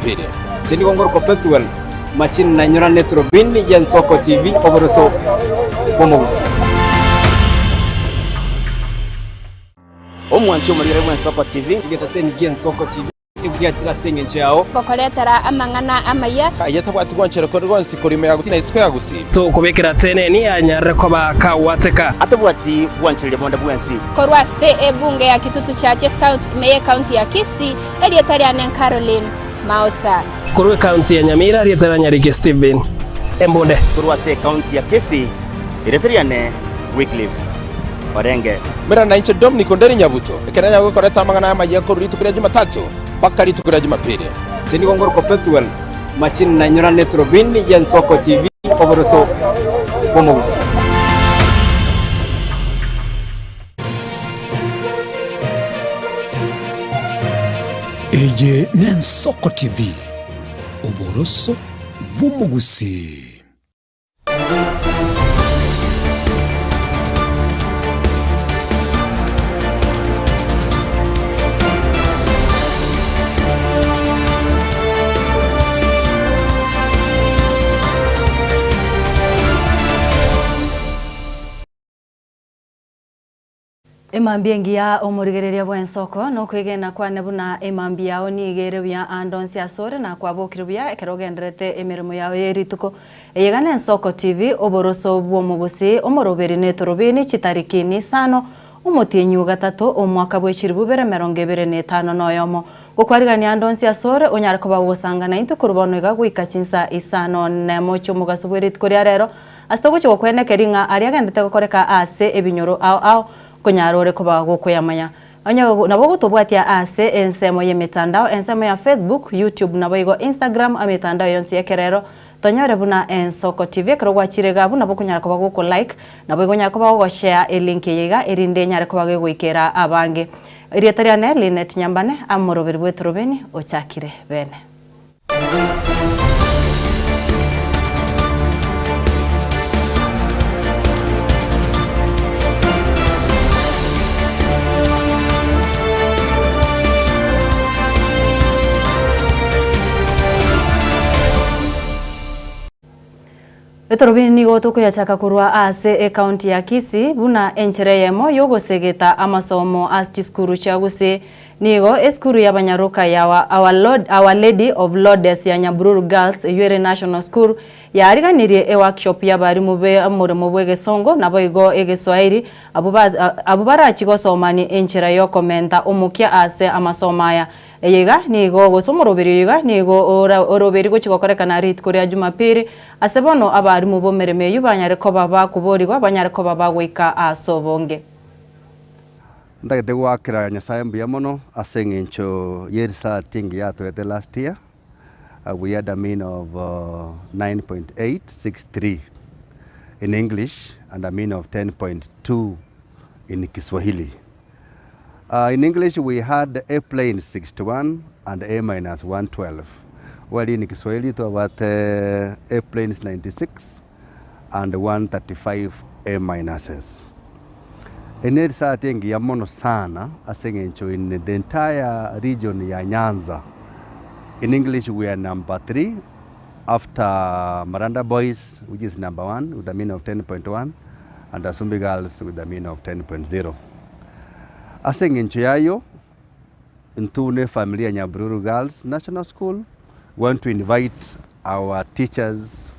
Jumapili. Inche nigo ngorokwa Pethuel Machini na nyorane eturubini y'Ensoko TV oboroso bw'omogusii. Omwanchi omorigere bw'Ensoko TV. Egetaseni gi'Ensoko TV nigo giachire ase engencho yao. Gokoretera amang'ana amaya. Aye tabwati gwanchera konde gwonsi korwa ime ya Gusii na isiko ya Gusii. Tokobekera teneni anyarire koba kagwateka. Atabwati gwanchereria bonde bwensi. Korwa ase ebunge ya Kitutu Chache South ime y'ecounty ya Kisii, erieta riane Caroline Maosa. Korwa ecounty ya Nyamira, erieta ria Nyariki Stephen Embunde. Korwa ase ecounty ya Kisii, erieta riane Wycliffe Orenge. Mera nainche Dominic Onderi Nyabuto, ekero nanyare gokoreta amang'ana amayia korwa rituko ria Jumatatu mpaka rituko ria Jumapili. Inche nigo ngorokwa Pethuel Machini na nyorane eturubini y'Ensoko TV oboroso bw'omogusii. Eye n'Ensoko TV, oboroso bw'omogusii. Emambia engiya omorigereria bw'ensoko, nokwegena kwane buna emambia yao nigo ere buya aande onsi asore na kwabokire buya ekero ogendererete emeremo yao ye rituko. Eye iga n'Ensoko TV, oboroso bw'omogusii, omoroberi na etorobini chitariki n'isano, omotienyi ogatato, omwaka bwe chilifu bibere emerongo ebere na etano na oyomo. Gokwarigania aande onsi asore, onyare koba gogosanga naintwe korwa bono iga goika chinsa isano nemo chi'omogaso bwe rituko ria rero, Ase ogochia gokwenekeri ng'a aria agenderete gokoreka aase ebinyoro ao ao, konyara ore koba gokoyamanya. Onye nabo ogotobwatia aase ensemo y'emetandao, ensemo ya Facebook, YouTube naboigo Instagram, emetandao yonsi y'ekerero, tonyore buna Ensoko TV. Ekero gwachire iga abwo nabo okonyara koba goko like, naboigo onyare koba gogoshare elink eye iga erinde enyare koba gegoikera abange. Erieta riane Linet Nyambane, amoroberi bw'etorobeni ochakire bene. Etorobini nigo tokoyachaka korwa ase ecounty ya Kisii buna enchera eyemo yogosegeta amasomo ase chisukuru chia Gusii. Nigo esukuru y'abanyaroka ya Our Lord, Our Lady of Lourdes ya Nyabururu Girls eyio ere National School yaariganirie eworkshop y'abarimu be omoremo bw'egesongo naboigo egeswairi abwo ba abwo barachie gosomania enchera y'okomenta omokia ase amasomo aya. Eye iga nigo gose omoroberio oyo iga nigo ora oroberie gochia gokorekana rituko ria Jumapili, ase bono abarimu b'omeremo eyio banyare koba bakoborigwa banyare koba bagoika ase obonge. Ntagete goakera Nyasae mbuya mono ase eng'encho ye result engiya atoete last year, we had a mean of 9.863 in English and a mean of 10.2 in Kiswahili. In English we had A plain 61 and A minus 112 while in Kiswahili twabwate A plains 96 and 135 A minuses. Eye nerisati engiya mono sana ase eng'encho in the entire region ya Nyanza in English we are number 3 after Maranda Boys which is number 1 with a mean of 10.1 and Asumbi Girls with a mean of 10.0. Ase eng'encho y'ayio, intwe ne efamiri ya Nyabururu Girls National School we want to invite our teachers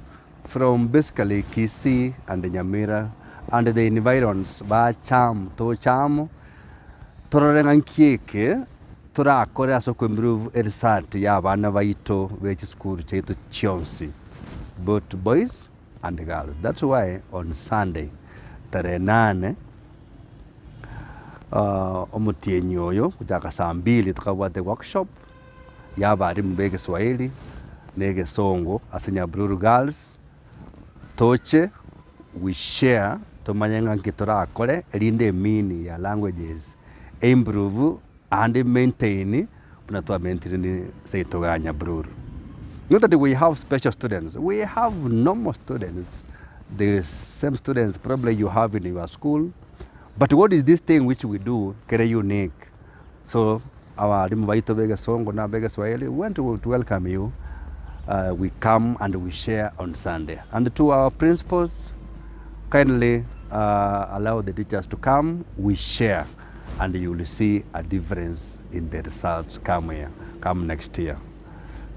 from basically Kisii and Nyamira and the environs bache amo toche amo torore ng'a nki eke torakore ase okoimprove eresult ya abana baito be chisukuru chiaito chionsi both boys and girls. That's why on Sunday tarehe nane omotienyi oyo gochaka saa mbili tokabwate workshop ya abalimu ba egeswahili na egesongo ase Nyabururu Girls, toche we share tomanye ng'a nki torakore erinde emean ya languages eimprove and maintain buna twa maintain seito iga Nyabururu. Not that we have special students, we have normal students, the same students probably you have in your school, but what is this thing which we do kere unique? So. Abalimu baito b'egesongo na ab'egeswahili, we want to welcome you. We come and we share on Sunday. And to our principals, kindly allow the teachers to come, we share, and you will see a difference in the results come here, come next year.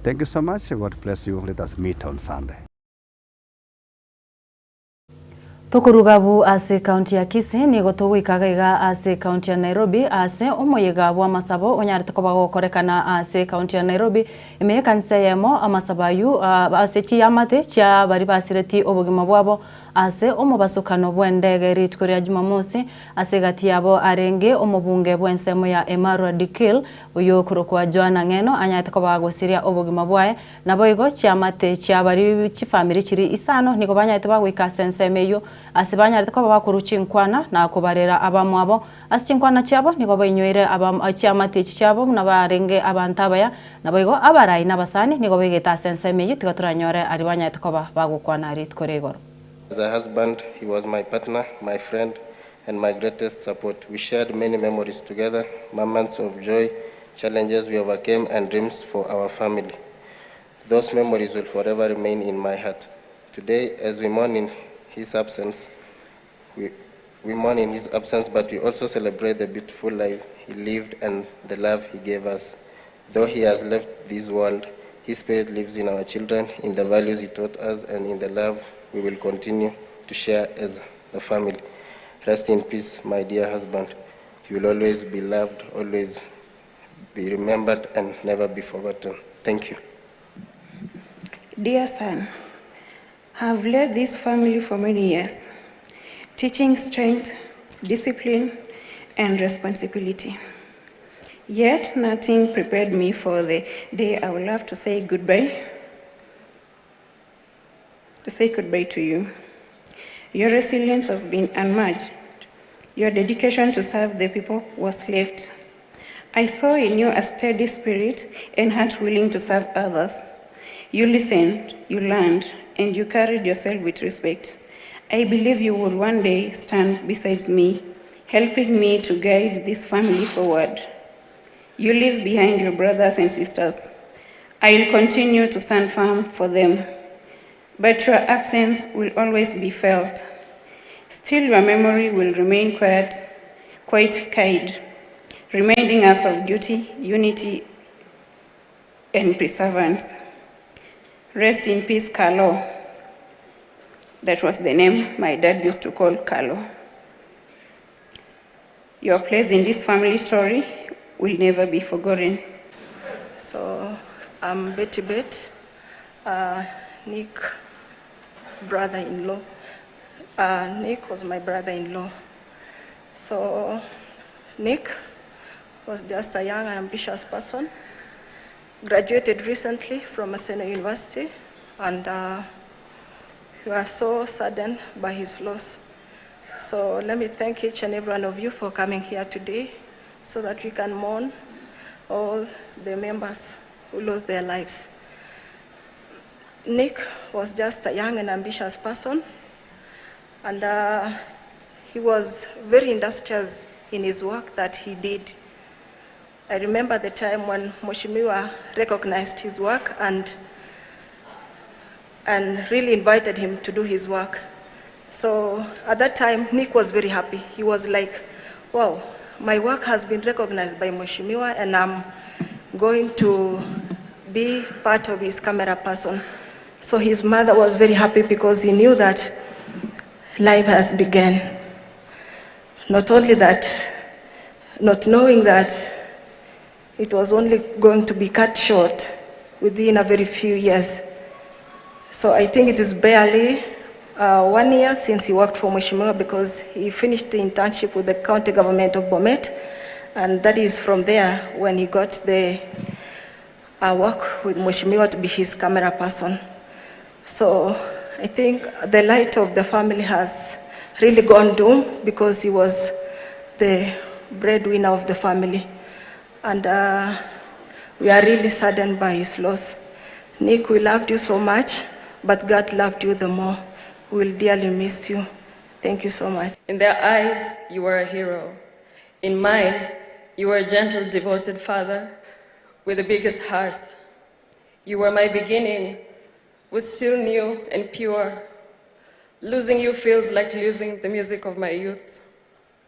Thank you so much. God bless you. Let us meet on Sunday. Tokoruga abwo ase ekaunti ya Kisii, nigo togoika iga iga ase ekaunti ya Nairobi ase omoyega bw'amasabo onyarete koba gokorekana ase ekaunti ya Nairobi ime y'ekanisa eyemo amasabo ayio ase chiamate chia baria basireti obogima bwabo ase omobasokano bw'endege rituko ria Jumamosi ase egati yabo arenge omobunge bw'ensemo ya Emarua Dikirr oyio okorokwa Joana Ng'eno anyarete koba gosiria obogima bwaye Naboigo chiamate chia baria chifamiri chiri isano nigo banyarete bagoika ase ensemo eyio, ase banyarete koba bakorua chinkwana na kobarera abamwabo. Ase chinkwana chiabo nigo bainyoire chiamate echi chiabo buna barenge abanto abaya. Naboigo abarai na abasani nigo baigete ase ensemo eyio, tiga toranyore aria banyarete koba bagokwana rituko ria igoro. As a husband, he was my partner, my friend, and my greatest support. We shared many memories together, moments of joy, challenges we overcame, and dreams for our family. Those memories will forever remain in my heart. Today, as we mourn in his absence, we, we mourn in his absence, but we also celebrate the beautiful life he lived and the love he gave us. Though he has left this world, his spirit lives in our children, in the values he taught us, and in the love we will continue to share as the family. Rest in peace, my dear husband. You will always be loved, always be remembered, and never be forgotten. Thank you. Dear son, I have led this family for many years, teaching strength, discipline, and responsibility. Yet nothing prepared me for the day I will have to say goodbye, to say goodbye to you. Your resilience has been unmatched. Your dedication to serve the people was left. I saw in you a steady spirit and heart willing to serve others. You listened, you learned, and you carried yourself with respect. I believe you will one day stand beside me, helping me to guide this family forward. You leave behind your brothers and sisters. I will continue to stand firm for them, but your absence will always be felt. Still, your memory will remain quiet, quite kind, reminding us of duty, unity, and perseverance. Rest in peace, Carlo. That was the name my dad used to call Carlo. Your place in this family story will never be forgotten. So I'm Betty Bet, Nick brother-in-law. Nick was my brother-in-law. So Nick was just a young and ambitious person, graduated recently from Maseno University, and we were so saddened by his loss. So let me thank each and every one of you for coming here today so that we can mourn all the members who lost their lives. Nick was just a young and ambitious person, and he was very industrious in his work that he did. I remember the time when Mheshimiwa recognized his work and really invited him to do his work. So at that time, Nick was very happy. He was like, wow, my work has been recognized by Mheshimiwa and I'm going to be part of his camera person. So his mother was very happy because he knew that life has begun. Not only that, not knowing that it was only going to be cut short within a very few years. So I think it is barely 1 year since he worked for Mheshimiwa because he finished the internship with the county government of Bomet, and that is from there when he got the work with Mheshimiwa to be his camera person. So I think the light of the family has really gone down because he was the breadwinner of the family. And we are really saddened by his loss. Nick, we loved you so much, but God loved you the more. We will dearly miss you. Thank you so much. In their eyes, you were a hero. In mine, You were a gentle, devoted father with the biggest heart. You were my beginning, was still new and pure. Losing you feels like losing the music of my youth,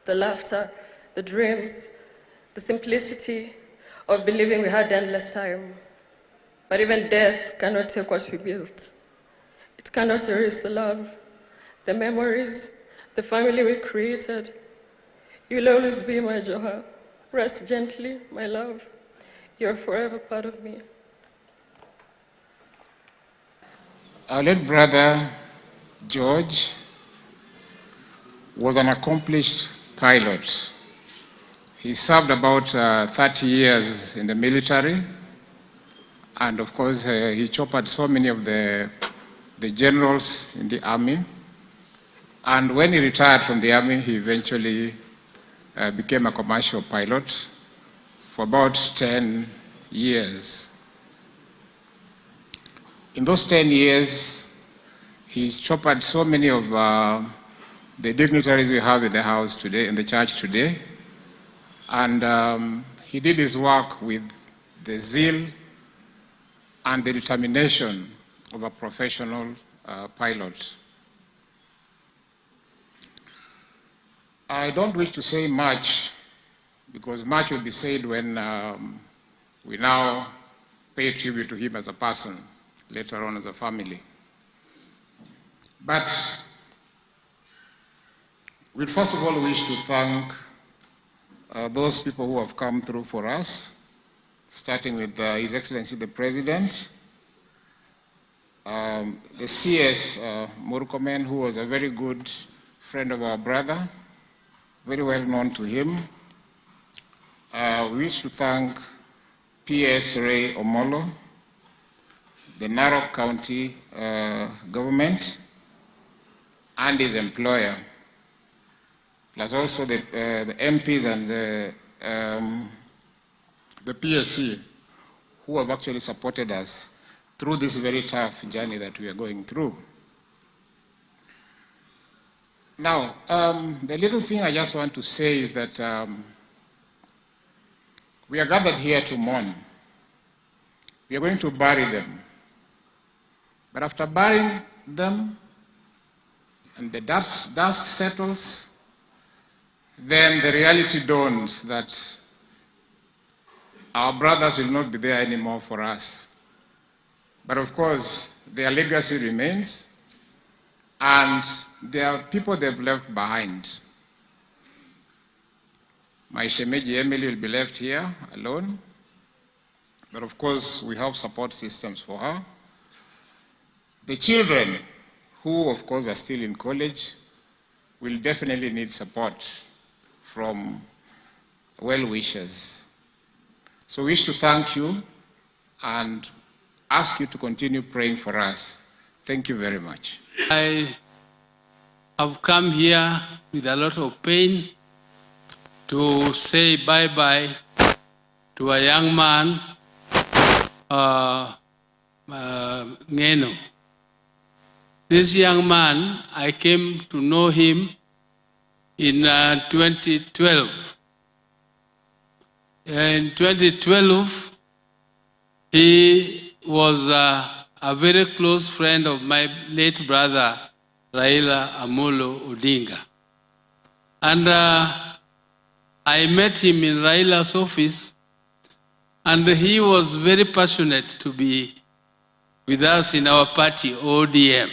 the laughter, the dreams, the simplicity of believing we had endless time. But even death cannot take what we built. It cannot erase the love, the memories, the family we created. You'll always be my Joha. Rest gently, my love. You're forever part of me. Our late brother, George, was an accomplished pilot. He served about 30 years in the military, and of course, he choppered so many of the, the generals in the army. And when he retired from the army, he eventually became a commercial pilot for about 10 years. In those 10 years, he choppered so many of the dignitaries we have in the house today, in the church today. And he did his work with the zeal and the determination of a professional pilot. I don't wish to say much because much will be said when we now pay tribute to him as a person, later on as a family. But we first of all wish to thank those people who have come through for us, starting with His Excellency the President, the CS Murkomen, who was a very good friend of our brother, very well known to him. We wish to thank PS Ray Omolo, the Narok County government, and his employer, plus also the, the MPs and the, the PSC who have actually supported us through this very tough journey that we are going through. Now, the little thing I just want to say is that we are gathered here to mourn. We are going to bury them. But after burying them, and the dust, dust settles, then the reality dawns that our brothers will not be there anymore for us. But of course, their legacy remains, and there are people they've left behind. My shemeji Emily will be left here alone. But of course, we have support systems for her. The children, who of course are still in college, will definitely need support from well-wishers. So we wish to thank you and ask you to continue praying for us. Thank you very much. I have come here with a lot of pain to say bye-bye to a young man, Ngeno. This young man, I came to know him in 2012. In 2012, he was a very close friend of my late brother, Raila Amolo Odinga. And I met him in Raila's office, and he was very passionate to be with us in our party, ODM.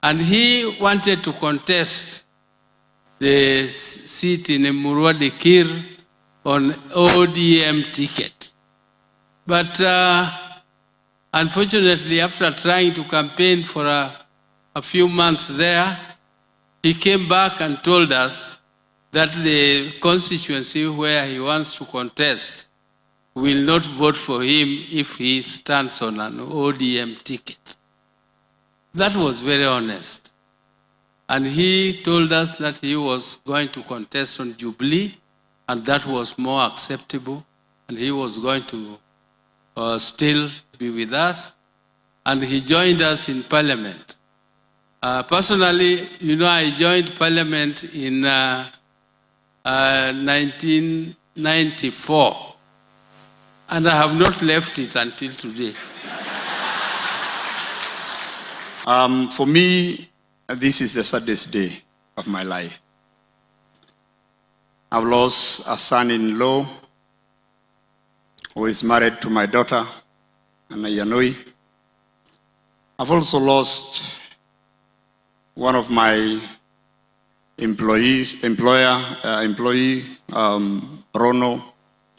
And he wanted to contest the seat in Emurua Dikirr on ODM ticket. But unfortunately, after trying to campaign for a few months there, he came back and told us that the constituency where he wants to contest will not vote for him if he stands on an ODM ticket. That was very honest. And he told us that he was going to contest on Jubilee, and that was more acceptable, and he was going to still be with us. And he joined us in parliament. Personally, you know, I joined parliament in 19, 1994, and I have not left it until today. Um, for me, this is the saddest day of my life. I've lost a son-in-law who is married to my daughter, Anna Yanoi. I've also lost one of my employees, employer, uh, employee, um, Rono,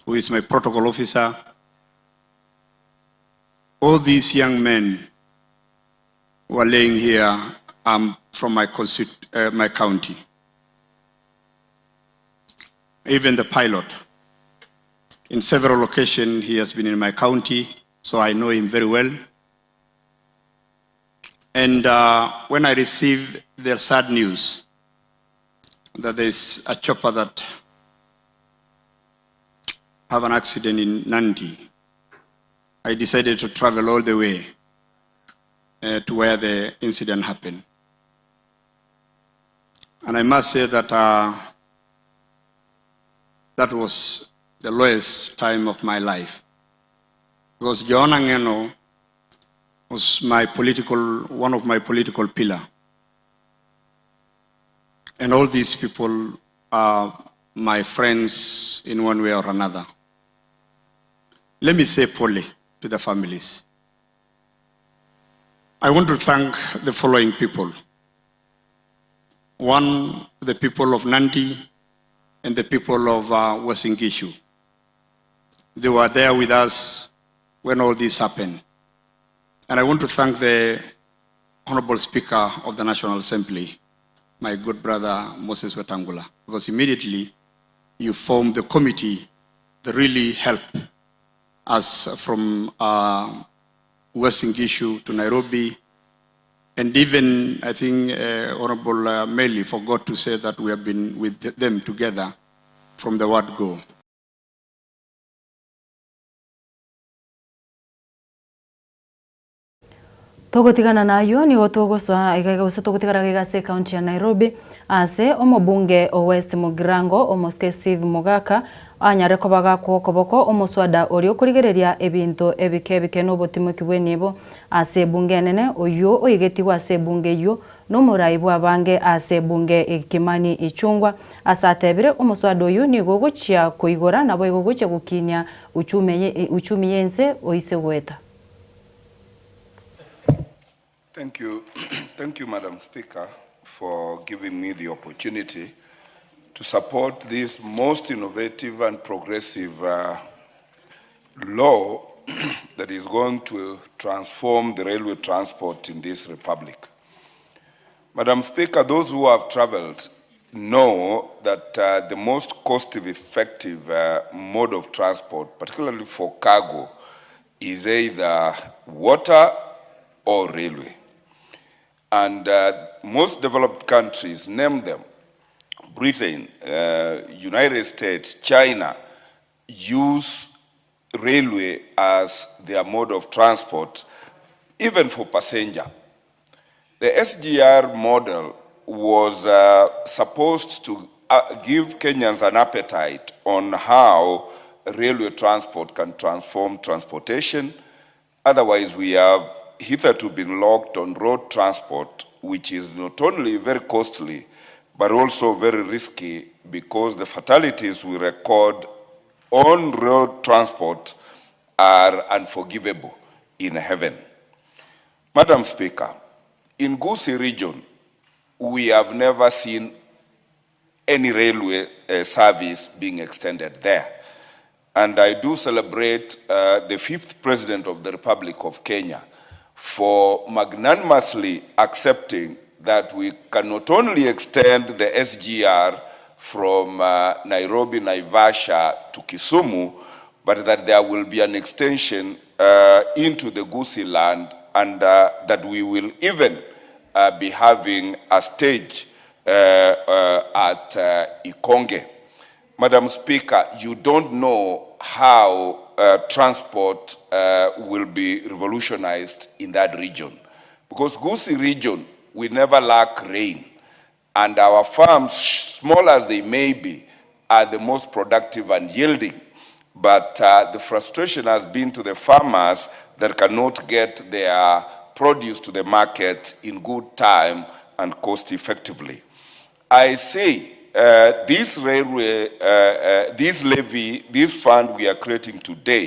who is my protocol officer. All these young men who are laying here are from my, uh, my county. Even the pilot. In several occasions, he has been in my county, so I know him very well. And uh, when I received the sad news that there's a chopper that have an accident in Nandi, I decided to travel all the way uh, to where the incident happened. And I must say that uh, that was the lowest time of my life. Because John Angeno was my political, one of my political pillar. And all these people are my friends in one way or another. Let me say pole to the families. I want to thank the following people. One, the people of Nandi and the people of uh, Uasin Gishu. They were there with us when all this happened. And I want to thank the Honorable Speaker of the National Assembly, my good brother Moses Wetangula, because immediately you formed the committee that really helped us from uh, Uasin Gishu to Nairobi. And even, I think, uh, Honorable uh, Meli forgot to say that we have been with them together from the word go. Togotigana nayo nigo togosoa iga gose togotigara iga ase ekaunti ya Nairobi ase omobunge o West Mugirango omosike Steve Mogaka anyare koba gakwa okoboko omoswada oria okorigereria ebinto ebike ebike na obotimoki bwa enibo ase ebunge enene oywo oigetigwe ase ebunge eywo na omorai bwa abange ase ebunge Kimani Ichung'wa ase atebire omoswada oyo nigo ogochia koigora naboigo ogochia gokinia uchumi uchumi ya ense oise goeta. Thank you. Thank you, Madam Speaker, for giving me the opportunity to support this most innovative and progressive uh, law that is going to transform the railway transport in this republic. Madam Speaker, those who have traveled know that uh, the most cost-effective uh, mode of transport, particularly for cargo, is either water or railway. And uh, most developed countries, name them, Britain, uh, United States, China, use railway as their mode of transport, even for passenger. The SGR model was uh, supposed to uh, give Kenyans an appetite on how railway transport can transform transportation. Otherwise, we have hitherto been locked on road transport, which is not only very costly, but also very risky because the fatalities we record on road transport are unforgivable in heaven. Madam Speaker, in Gusii region, we have never seen any railway uh, service being extended there. And I do celebrate uh, the fifth president of the Republic of Kenya for magnanimously accepting that we can not only extend the SGR from uh, Nairobi, Naivasha to Kisumu, but that there will be an extension uh, into the Gusii land and uh, that we will even uh, be having a stage uh, uh, at uh, Ikonge. Madam Speaker, you don't know how uh, transport uh, will be revolutionized in that region. Because Gusii region, we never lack rain. And our farms, small as they may be, are the most productive and yielding. But uh, the frustration has been to the farmers that cannot get their produce to the market in good time and cost effectively. I say uh, this railway, uh, uh, this levy, this fund we are creating today,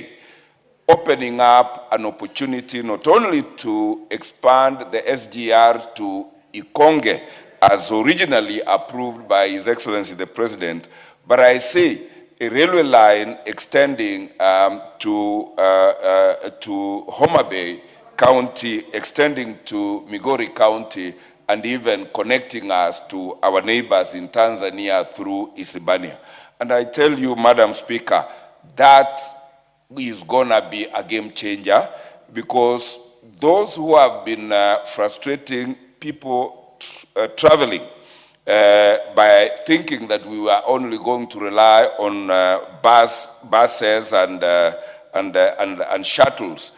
opening up an opportunity not only to expand the SGR to Ikonge as originally approved by His Excellency the President, but I see a railway line extending um, to, uh, uh, to Homa Bay County, extending to Migori County, and even connecting us to our neighbors in Tanzania through Isibania. And I tell you, Madam Speaker, that is gonna be a game changer because those who have been uh, frustrating people tr uh, traveling uh, by thinking that we were only going to rely on uh, bus, buses and, uh, and, uh, and, and shuttles,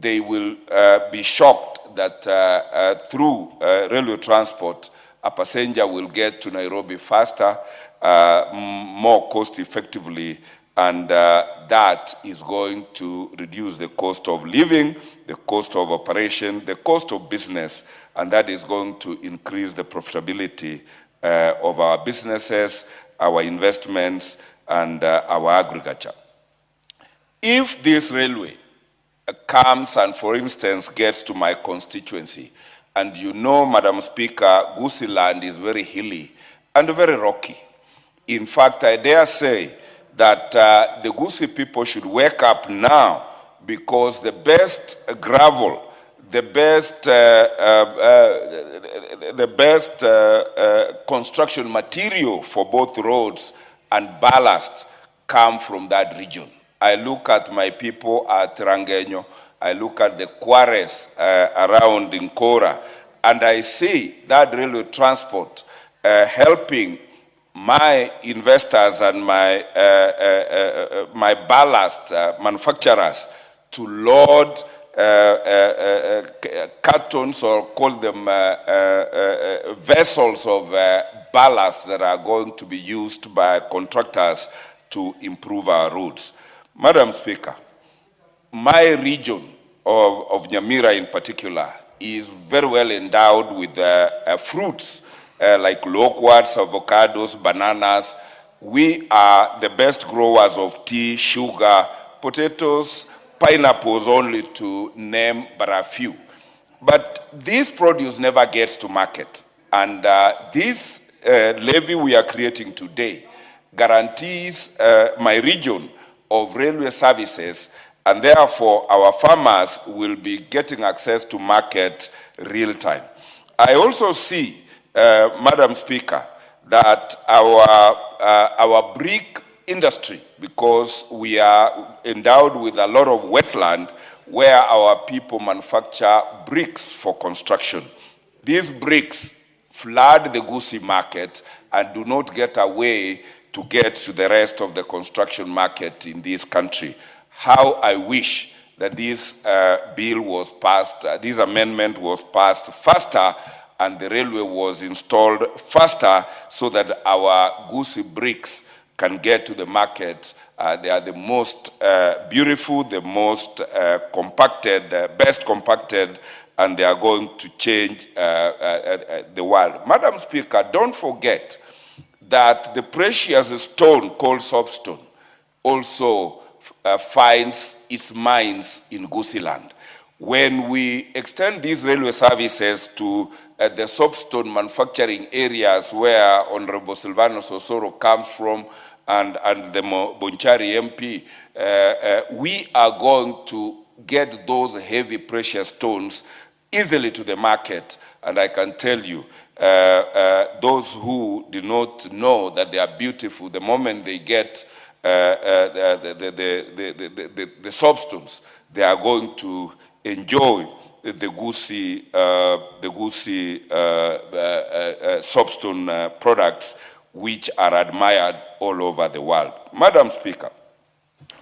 they will uh, be shocked that uh, uh, through uh, railway transport, a passenger will get to Nairobi faster, uh, more cost effectively, and uh, that is going to reduce the cost of living, the cost of operation, the cost of business, and that is going to increase the profitability uh, of our businesses, our investments, and uh, our agriculture. If this railway comes and, for instance, gets to my constituency, and you know, Madam Speaker, Gusiiland is very hilly and very rocky. In fact, I dare say that uh, the Gusii people should wake up now because the best gravel, the best, uh, uh, uh, the best uh, uh, construction material for both roads and ballast come from that region. I look at my people at Rangenyo, I look at the quarries uh, around Nkora, and I see that railway transport uh, helping my investors and my, uh, uh, uh, my ballast uh, manufacturers to load uh, uh, uh, cartons or call them uh, uh, uh, vessels of uh, ballast that are going to be used by contractors to improve our roads. Madam Speaker, my region of, of Nyamira in particular is very well endowed with uh, uh, fruits uh, like loquats, avocados, bananas. We are the best growers of tea, sugar, potatoes, pineapples, only to name but a few. But this produce never gets to market. And uh, this uh, levy we are creating today guarantees uh, my region of railway services, and therefore our farmers will be getting access to market real time. I also see, uh, Madam Speaker, that our, uh, our brick industry, because we are endowed with a lot of wetland where our people manufacture bricks for construction. These bricks flood the Gusii market and do not get away to get to the rest of the construction market in this country. How I wish that this uh, bill was passed, uh, this amendment was passed faster and the railway was installed faster so that our Gusii bricks can get to the market. Uh, they are the most uh, beautiful, the most uh, compacted, uh, best compacted, and they are going to change uh, uh, the world. Madam Speaker, don't forget that the precious stone called soapstone also uh, finds its mines in Gusiiland. When we extend these railway services to uh, the soapstone manufacturing areas where Honorable Silvanus Osoro comes from and, and the Bonchari MP, uh, uh, we are going to get those heavy precious stones easily to the market. And I can tell you, uh, uh, those who do not know that they are beautiful, the moment they get uh, uh, the, the, the, the, the, the, the substance, they are going to enjoy the Gusii, uh, the Gusii uh, uh, uh, soapstone uh, products, which are admired all over the world. Madam Speaker,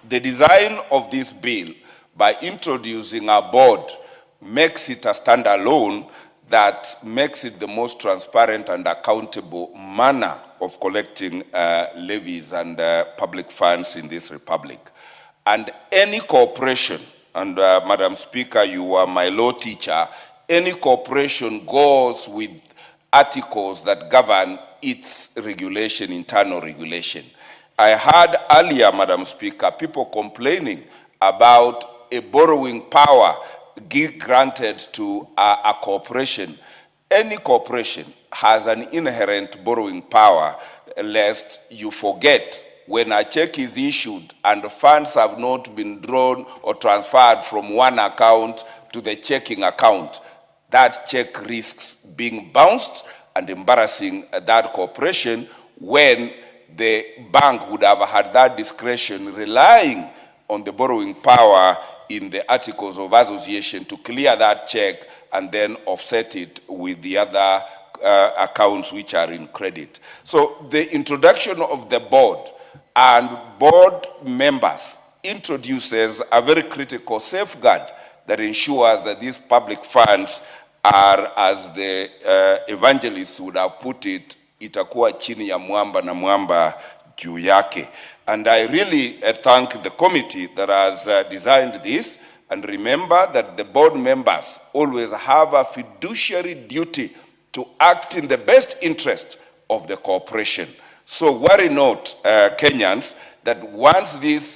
the design of this bill, by introducing a board, makes it a standalone that makes it the most transparent and accountable manner of collecting levies and public funds in this republic. And any corporation, and Madam Speaker, you are my law teacher, any corporation goes with articles that govern its regulation, internal regulation. I heard earlier, Madam Speaker, people complaining about a borrowing power granted to a corporation. Any corporation has an inherent borrowing power, lest you forget when a check is issued and funds have not been drawn or transferred from one account to the checking account, that check risks being bounced and embarrassing that corporation when the bank would have had that discretion, relying on the borrowing power in the articles of association to clear that check and then offset it with the other accounts which are in credit. So the introduction of the board and board members introduces a very critical safeguard that ensures that these public funds are, as the evangelists would have put it, itakuwa chini ya mwamba na mwamba juu yake. And I really thank the committee that has designed this. And remember that the board members always have a fiduciary duty to act in the best interest of the corporation. So worry not, Kenyans, that once the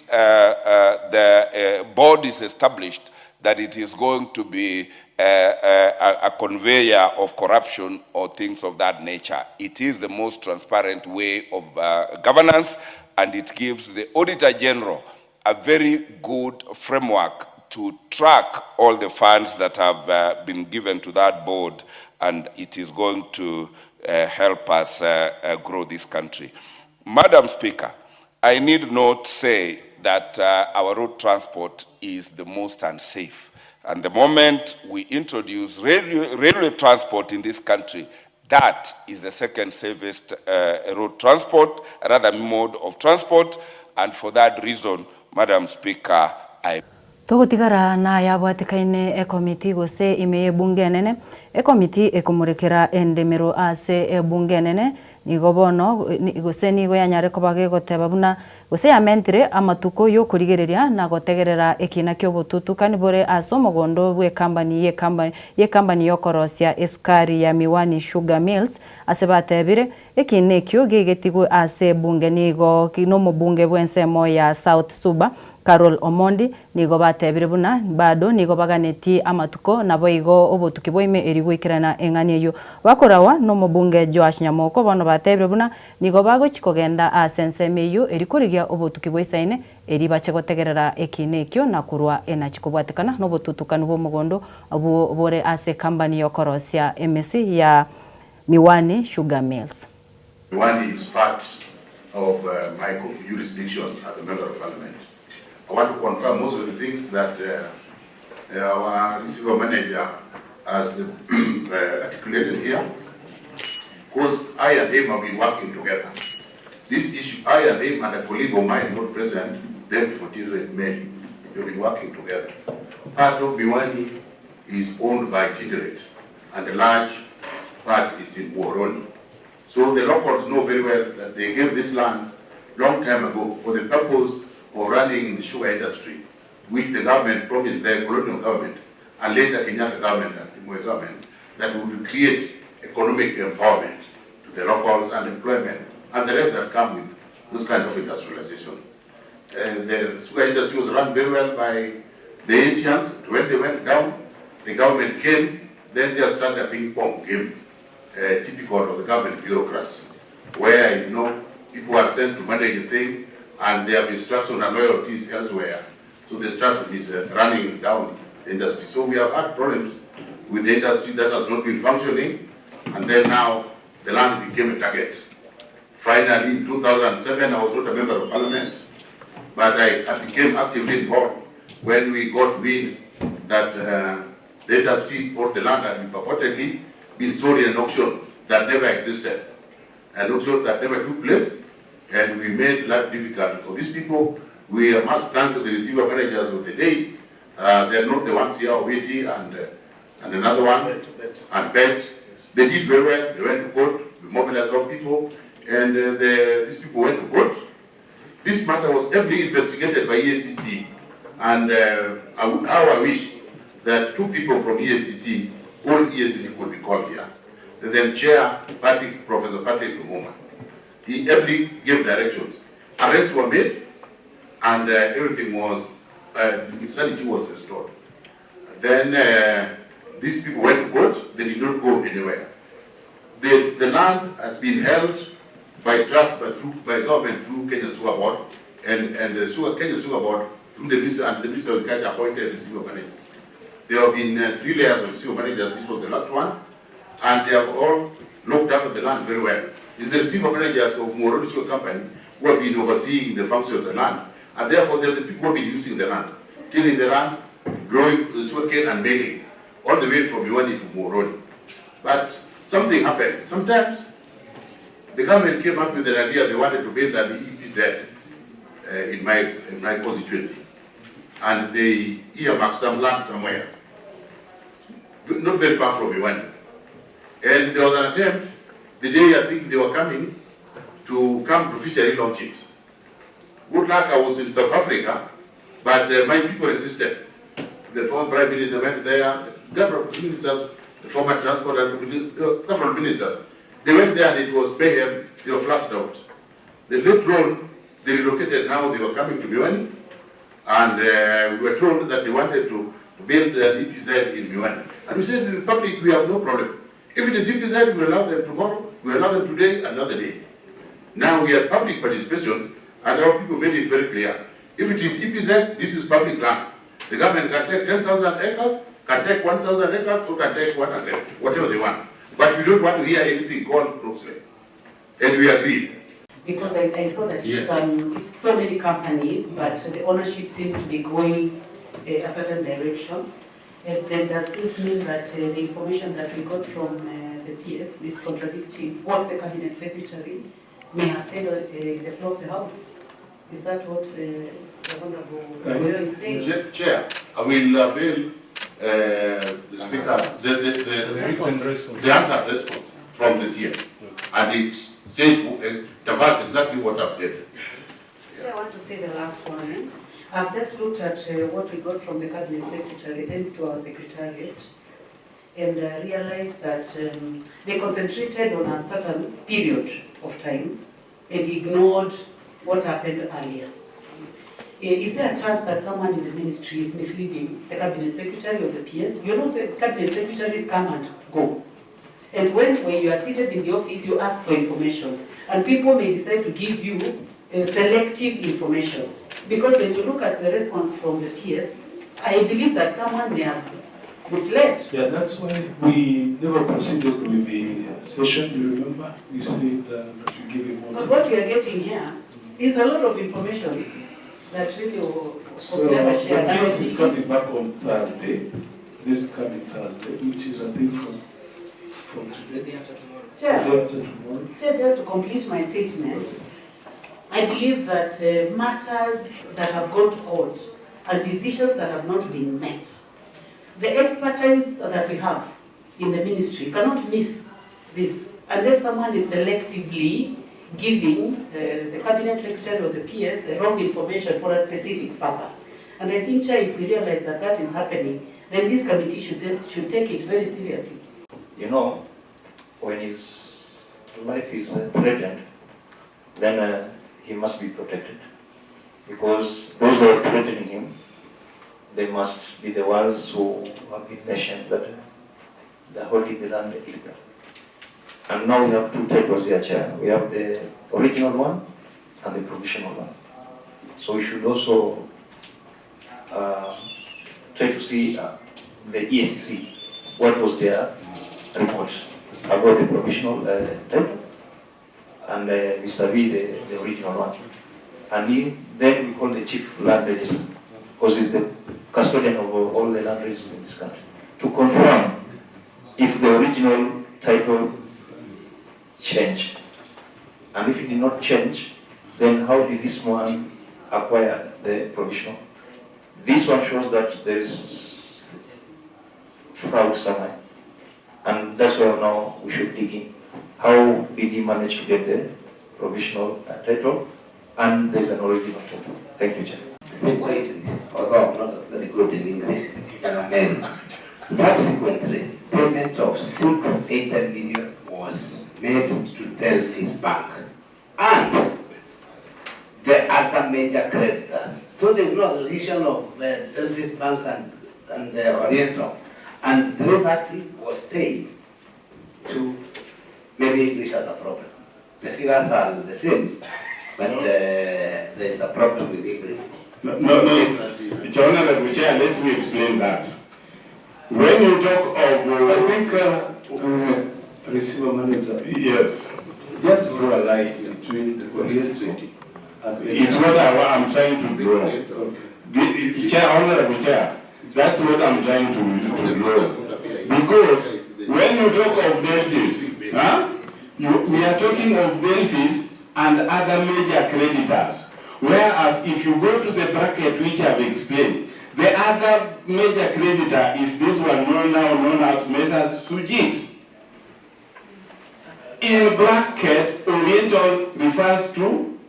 board is established, that it is going to be a conveyor of corruption or things of that nature. It is the most transparent way of governance, and it gives the Auditor General a very good framework to track all the funds that have been given to that board, and it is going to help us grow this country. Madam Speaker, I need not say that our road transport is the most unsafe. And the moment we introduce railway transport in this country, that is the second safest road transport, rather mode of transport. And for that reason, Madam Speaker, I... Togotigara na yabwatikaine ekomiti gose ime ebunge enene, ekomiti ekumurekera endemero ase ebunge enene, nigo bono, gose nigo yanyare koba gegoteba buna gose yamentire amatuko yokorigereria na gotegerera ekina kiobotutukani bore ase omogondo bw'ekambani y'ekambani yokorosia esukari ya Miwani Sugar Mills ase batebire ekina ekio gegetigwe ase ebunge nigo nomobunge bw'ensemo ya South Suba Carol Omondi nigo batebire buna bado nigo baganeti amatuko nabo igo obotuki bwaime eri goikerana eng'ani eyo bakorawa nomobunge Joash Nyamoko bono batebire buna nigo bagochi kogenda ase ensemo eyo eri korigia obotuki bwaisaine eri bache gotegerera ekina ekio na korwa enachi kobwatekana nobotutukanu bwa omogondo obwo bore ase kambani yokorosia emesi ya Miwani Sugar Mills. Miwani is part of my jurisdiction as a member of parliament. I want to confirm most of the things that our receiver manager has articulated here, because I and him have been working together. This issue, I and him and a colleague of mine not present, then for Mary, we've been working together. Part of Miwani is owned by Tinderet, and a large part is in Muhoroni. So the locals know very well that they gave this land long time ago for the purpose of running in the sugar industry, which the government promised the colonial government and later Kenyatta government and Moi government that would create economic empowerment to the locals and employment and the rest that come with this kind of industrialization. The sugar industry was run very well by the Asians. When they went down, the government came, then they started a ping-pong game, typical of the government bureaucrats, where people are sent to manage a thing and they have instructions and loyalties elsewhere. So they start with running down the industry. So we have had problems with the industry that has not been functioning, and then now the land became a target. Finally, in 2007, I was not a member of parliament, but I became actively involved when we got wind that the industry or the land had been purportedly been sold in an auction that never existed, an auction that never took place, and we made life difficult for these people. We must thank the receiver managers of the day. They are not the ones here, Owiti and another one, and Bet. They did very well. They went to court, we mobilized our people. And uh, the, these people went to court. This matter was heavily investigated by EACC. And uh, I, how I wish that two people from EACC, all EACC could be called here. The then chair, Patrick, Professor Patrick Lumumba. He ably gave directions. Arrests were made, and uh, everything was, uh, sanity was restored. Then uh, these people went to court, they did not go anywhere. The, the land has been held by trust, by, through, by government through Kenya Sugar Board, and, and the Sugar, Kenya Sugar Board through the Minister, and the Minister of Agriculture appointed the receiver managers. There have been uh, three layers of receiver managers, this was the last one, and they have all looked after the land very well. It's the receiver managers of Muhoroni Sugar Company who have been overseeing the function of the land, and therefore they're the people who have been using the land, tilling the land, growing the sugarcane and milling, all the way from Miwani to Muhoroni. But something happened. Sometimes the government came up with an idea they wanted to build an EPZ uh, in, my, in my constituency. And they earmarked some land somewhere, not very far from Miwani. And there was an attempt, the day I think they were coming, to come to officially launch it. Good luck, I was in South Africa, but uh, my people resisted. The former prime minister went there, the government ministers, the former transport and several ministers. They went there and it was mayhem, they were flushed out. Then later on, they relocated now, they were coming to Miwani, and uh, we were told that they wanted to build an EPZ in Miwani. And we said to the public, we have no problem. If it is EPZ, we allow them tomorrow, we allow them today, another day. Now we had public participations, and our people made it very clear. If it is EPZ, this is public land. The government can take 10,000 acres, can take 1,000 acres, or can take 100, whatever they want. But we don't want to hear anything called Croxley. And we agreed. Because I, I saw that Yes. it's, um, it's so many companies, but the ownership seems to be going uh, a certain direction. And then does this mean that uh, the information that we got from uh, the PS is contradicting what the cabinet secretary may have said uh, in the floor of the house? Is that what uh, the Honorable Oyo is saying? Chair, Chair, I will avail uh, the speaker, the, the, the, The written response. the answer response from this year. And it says, uh, defers exactly what I've said. I want to say the last one. eh? I've just looked at uh, what we got from the cabinet secretary, thanks to our secretariat, and uh, realized that um, they concentrated on a certain period of time and ignored what happened earlier. Eh, Is there a chance that someone in the ministry is misleading the cabinet secretary or the PS? You know, say, cabinet secretaries come and go. And when, when you are seated in the office, you ask for information. And people may decide to give you uh, selective information. Because when you look at the response from the PS, I believe that someone may have misled. Yeah, that's why we never proceeded with the session, you remember? We said uh, that we give him more Because time. what we are getting here is a lot of information that really was So never the shared. And I PS is think- coming back on Thursday, this coming Thursday, which is a day from, from today. The day after tomorrow. Chair. The day after tomorrow. Chair, just to complete my statement, I believe that uh, matters that have gone to court and decisions that have not been met, the expertise that we have in the ministry cannot miss this unless someone is selectively giving uh, the cabinet secretary or the PS the wrong information for a specific purpose. And I think, Chair, if we realize that that is happening, then this committee should, should take it very seriously. You know, when his life is uh, threatened, then uh, he must be protected. Because those who are threatening him, they must be the ones who have been mentioned that uh, they're holding the land illegal. And now we have two titles here, Chair. We have the original one and the provisional one. So we should also uh, try to see uh, the EACC, what was their report about the provisional uh, title and uh, vis-a-vis the, the original one. And he, then we call the chief land register, because he's the custodian of all the land registers in this country, to confirm if the original title changed. And if it did not change, then how did this one acquire the provisional? This one shows that there is fraud somewhere. And that's where now we should dig in. How did he manage to get the provisional title and there is an original title. Thank you, Chair. Subsequently, although I'm not very good in English, and subsequently, payment of 680 million was made to Delphis Bank and the other major creditors. So there's no association of Delphis Bank and Oriental. And 330 was paid to, maybe English has a problem. The figures are the same, but there is a problem with English. No, no, no. Honorable Chair, let me explain that. When you talk of... I think, receiver manager. Yes. Just draw a line between the Oriental and... It's what I'm trying to draw. Okay. The Chair, Honorable Chair, that's what I'm trying to draw. Because when you talk of Delphis, huh, we are talking of Delphis and other major creditors. Whereas if you go to the bracket which I've explained, the other major creditor is this one known now known as Messrs. Sujit. In bracket, Oriental refers to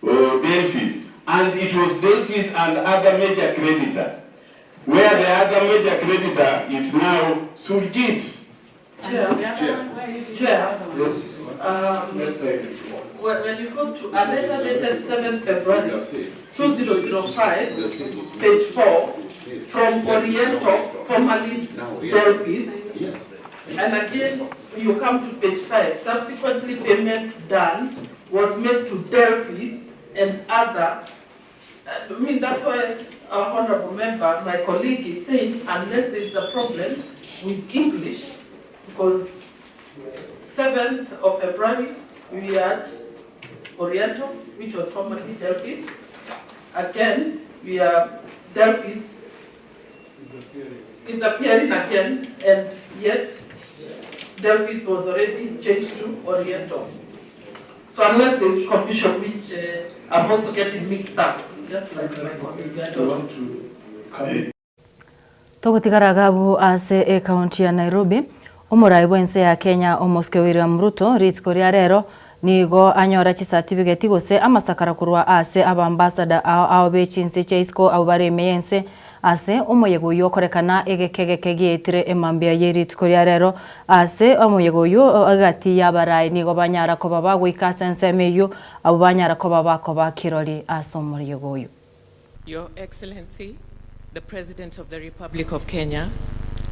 Delphis, and it was Delphis and other major creditor, where the other major creditor is now Surjit. Chair. Chair. Yes. When you go to a letter dated 7 February 2005, page 4, from Oriental, formerly Delphis, and again you come to page 5, subsequently payment done was made to Delphis and other. I mean, that's why our honorable member, my colleague, is saying, unless there is a problem with English, because 7th of February, we are at Oriental, which was formerly Delphis. Again, we are Delphis is appearing again, and yet Delphis was already changed to Oriental. So unless there is confusion, which I'm also getting mixed up, just like my colleague. I don't want to come. Togotigara gabu ase e county ya Nairobi, omorai bwense ya Kenya Omosike William Ruto rituko ria rero nigo anyora chicertificate gose amasakara kurwa ase abambassador ao bechinse chaisco abo baremeyense ase omoyego oyo okorekana egekegeke gietire emambia ye rituko ria rero ase omoyego oyo agati yabarai nigo banyara koba bagoika ase ensemo eywo abo banyara koba bakoba kirori ase omoyego oyo. Your Excellency, the President of the Republic of Kenya,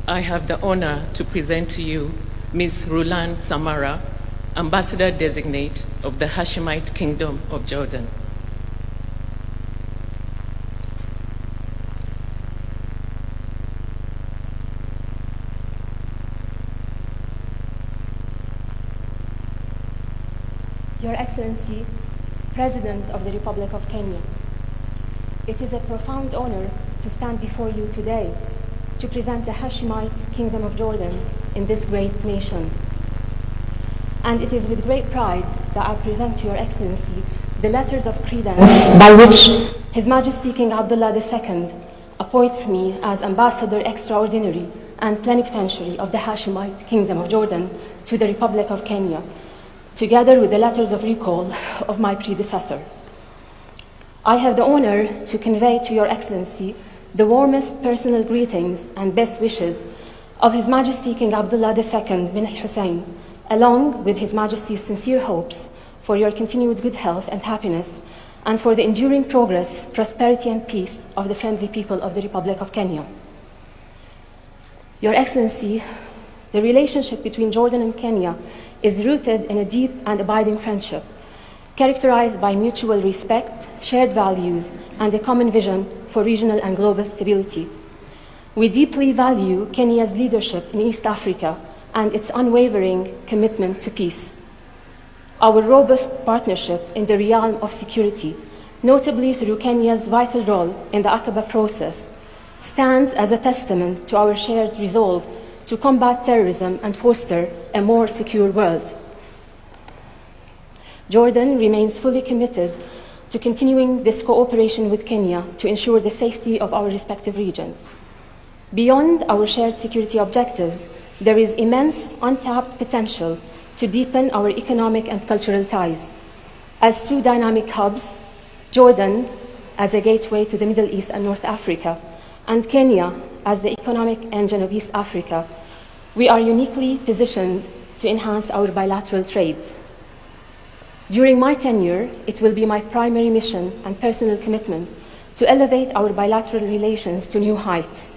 I have the honor to present to you Ms. Rulan Samara, Ambassador Designate of the Hashemite Kingdom of Jordan. Your Excellency, President of the Republic of Kenya, it is a profound honor to stand before you today to present the Hashemite Kingdom of Jordan in this great nation. And it is with great pride that I present to Your Excellency the letters of credence by which His Majesty King Abdullah II appoints me as Ambassador Extraordinary and Plenipotentiary of the Hashemite Kingdom of Jordan to the Republic of Kenya, together with the letters of recall of my predecessor. I have the honor to convey to Your Excellency the warmest personal greetings and best wishes of His Majesty King Abdullah II bin Hussein, along with His Majesty's sincere hopes for your continued good health and happiness, and for the enduring progress, prosperity, and peace of the friendly people of the Republic of Kenya. Your Excellency, the relationship between Jordan and Kenya is rooted in a deep and abiding friendship, characterized by mutual respect, shared values, and a common vision for regional and global stability. We deeply value Kenya's leadership in East Africa and its unwavering commitment to peace. Our robust partnership in the realm of security, notably through Kenya's vital role in the Aqaba process, stands as a testament to our shared resolve to combat terrorism and foster a more secure world. Jordan remains fully committed to continuing this cooperation with Kenya to ensure the safety of our respective regions. Beyond our shared security objectives, there is immense untapped potential to deepen our economic and cultural ties. As two dynamic hubs, Jordan as a gateway to the Middle East and North Africa, and Kenya as the economic engine of East Africa, we are uniquely positioned to enhance our bilateral trade. During my tenure, it will be my primary mission and personal commitment to elevate our bilateral relations to new heights.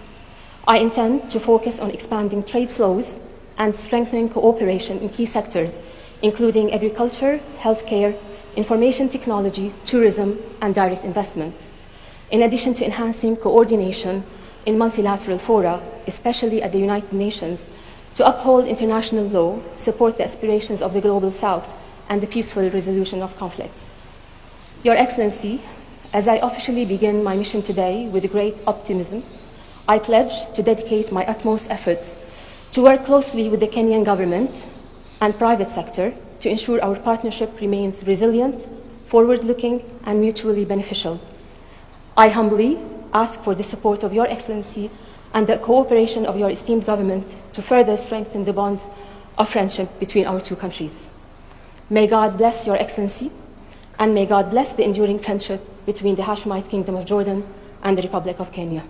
I intend to focus on expanding trade flows and strengthening cooperation in key sectors, including agriculture, healthcare, information technology, tourism, and direct investment. In addition to enhancing coordination in multilateral fora, especially at the United Nations, to uphold international law, support the aspirations of the Global South, and the peaceful resolution of conflicts. Your Excellency, as I officially begin my mission today with great optimism, I pledge to dedicate my utmost efforts to work closely with the Kenyan government and private sector to ensure our partnership remains resilient, forward looking, and mutually beneficial. I humbly ask for the support of Your Excellency and the cooperation of your esteemed government to further strengthen the bonds of friendship between our two countries. May God bless Your Excellency, and may God bless the enduring friendship between the Hashemite Kingdom of Jordan and the Republic of Kenya.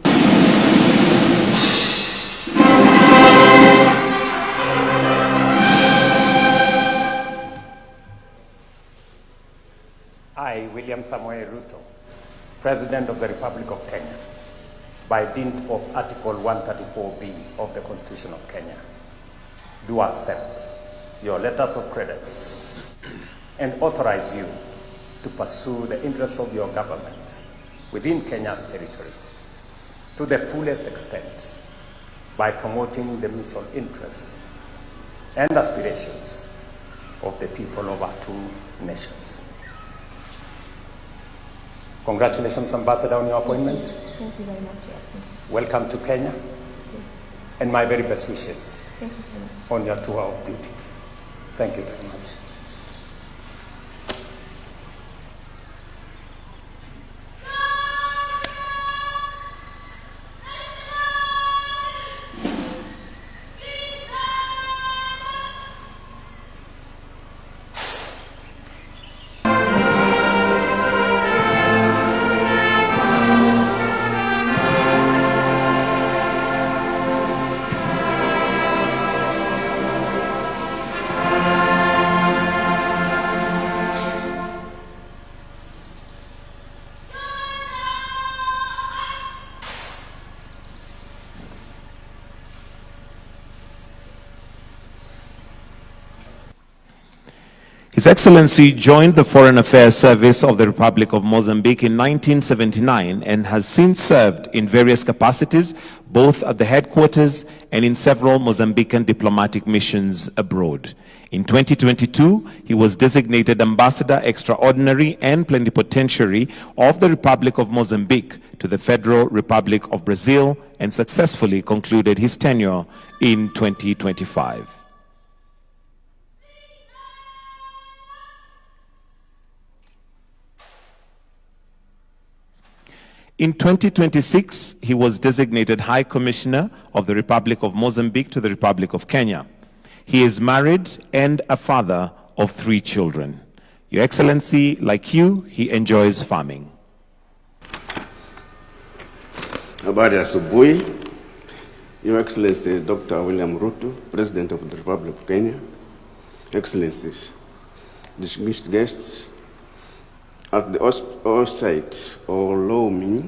I, William Samoei Ruto, President of the Republic of Kenya, by dint of Article 134B of the Constitution of Kenya, do accept your letters of credence and authorize you to pursue the interests of your government within Kenya's territory to the fullest extent by promoting the mutual interests and aspirations of the people of our two nations. Congratulations, Ambassador, on your appointment. Thank you very much, Your Excellency. Welcome to Kenya, and my very best wishes Thank you very much. on your tour of duty. Thank you very much. His Excellency joined the Foreign Affairs Service of the Republic of Mozambique in 1979 and has since served in various capacities, both at the headquarters and in several Mozambican diplomatic missions abroad. In 2022, he was designated Ambassador Extraordinary and Plenipotentiary of the Republic of Mozambique to the Federal Republic of Brazil and successfully concluded his tenure in 2025. In 2026, he was designated High Commissioner of the Republic of Mozambique to the Republic of Kenya. He is married and a father of three children. Your Excellency, like you, he enjoys farming. Habari ya asubuhi. Your Excellency Dr. William Ruto, President of the Republic of Kenya, Excellencies, distinguished guests, at the outset, allow me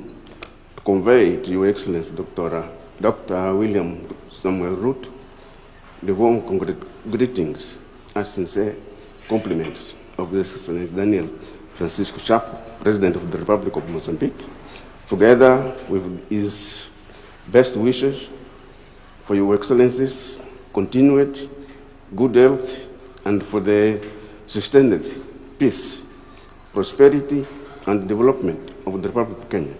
to convey to Your Excellency Dr. Dr. William Samuel Ruto the warm greetings and sincere compliments of His Excellency Daniel Francisco Chapo, President of the Republic of Mozambique, together with his best wishes for Your Excellency's continued good health and for the sustained peace, prosperity, and development of the Republic of Kenya.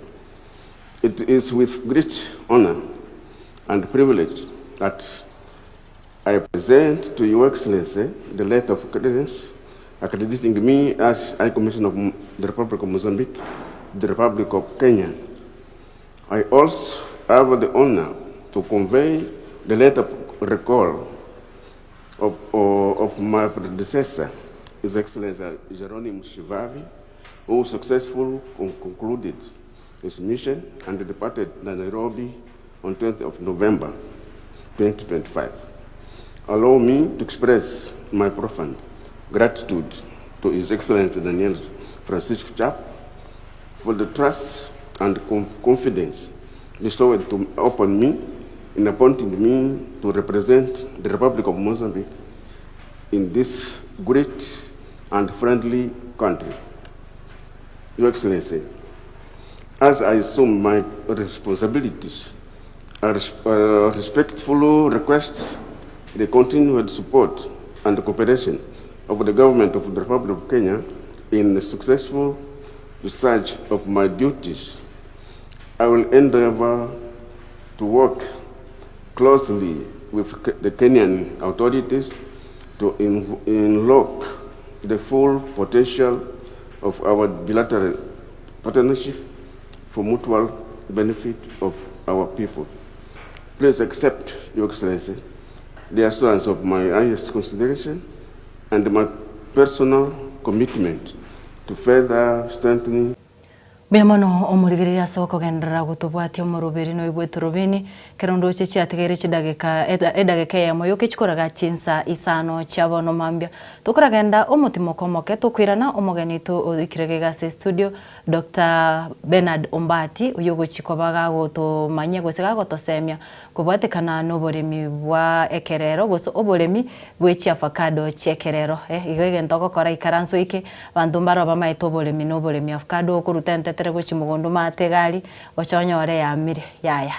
It is with great honor and privilege that I present to Your Excellency the letter of credence accrediting me as High Commissioner of the Republic of Mozambique, the Republic of Kenya. I also have the honor to convey the letter of recall of, of my predecessor, His Excellency Jeronim Shivavi, who successfully concluded his mission and departed Nairobi on 20th of November 2025. Allow me to express my profound gratitude to His Excellency Daniel Francisco Chapo for the trust and confidence bestowed to, upon me in appointing me to represent the Republic of Mozambique in this great and friendly country. Your Excellency, as I assume my responsibilities, I respectfully request the continued support and cooperation of the government of the Republic of Kenya in the successful discharge of my duties. I will endeavor to work closely with the Kenyan authorities to unlock the full potential of our bilateral partnership for mutual benefit of our people. Please accept, Your Excellency, the assurance of my highest consideration and my personal commitment to further strengthening Mbuya mono omorigereria ase okogenderera gotobwatia omoroberi noibwete Rubini, kero ndoche chiatigaire chidageka edageka eyemo yoka echikoraga chinsa isano chia bono mambia. Tokoragenda omotimoko omoke tokoirana omogeni oito oikire gaiga ase estudio Doctor Bernard Ombati oyio ogochia koba gagotomanyia gose gagotosemia kobwatekana noboremi bwa ekerero gose oboremi bwe chiafakado chi'ekerero. Eh, igo egento ogokora ikaranso ike, abanto mbaro bamaete oboremi na oboremi afukado okoruta entetere gochia mogondo omate egari, oche onyore yamire, yaya.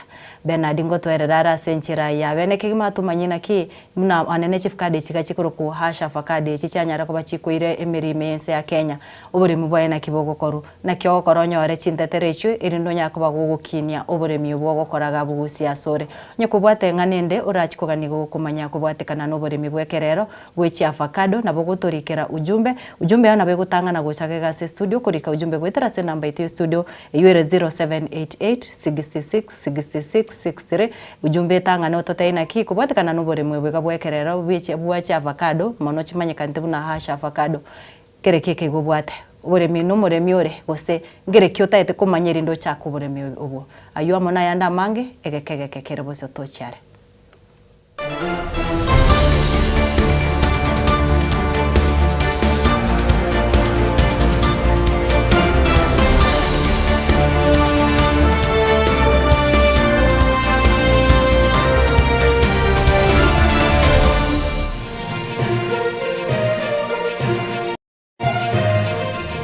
Bernard ngotwerera are ase enchera ya bene kegima atomanye naki buna anene chifukado echi iga chikorokwa hash avocado echi chianyara koba chikoira emeri ime y'ense ya Kenya. Oboremi bwaye naki bogokorwa? Naki ogokora onyore chintetero echio, erinde onyare koba gogokinia oboremi obwo ogokora iga bogusia asore. Onye kobwate eng'ana ende, orachie kogania gokomanya kobwatekana noboremi bw'ekerero bwe chiavacado, nabo gotorikera ujumbe. Ujumbe yao nabo egotang'ana gocha gega ase estudio, okorika ujumbe goetera ase enamba yaito y'estudio, eyio ere 0788 66 66 63. Ujumbe etang'ane ototebie naki kobwatekana noboremi obo iga bw'ekerero bwa chiavacado, mono chimanyekanete buna hash avocado. Nkere ki ekeigwa obwate? Oboremi nomoremi ore, gose nkere ki otagete komanya erinde ochake oboremi obwo? Ayio amo nayande amange, egeka egeke kere bosio tochiare.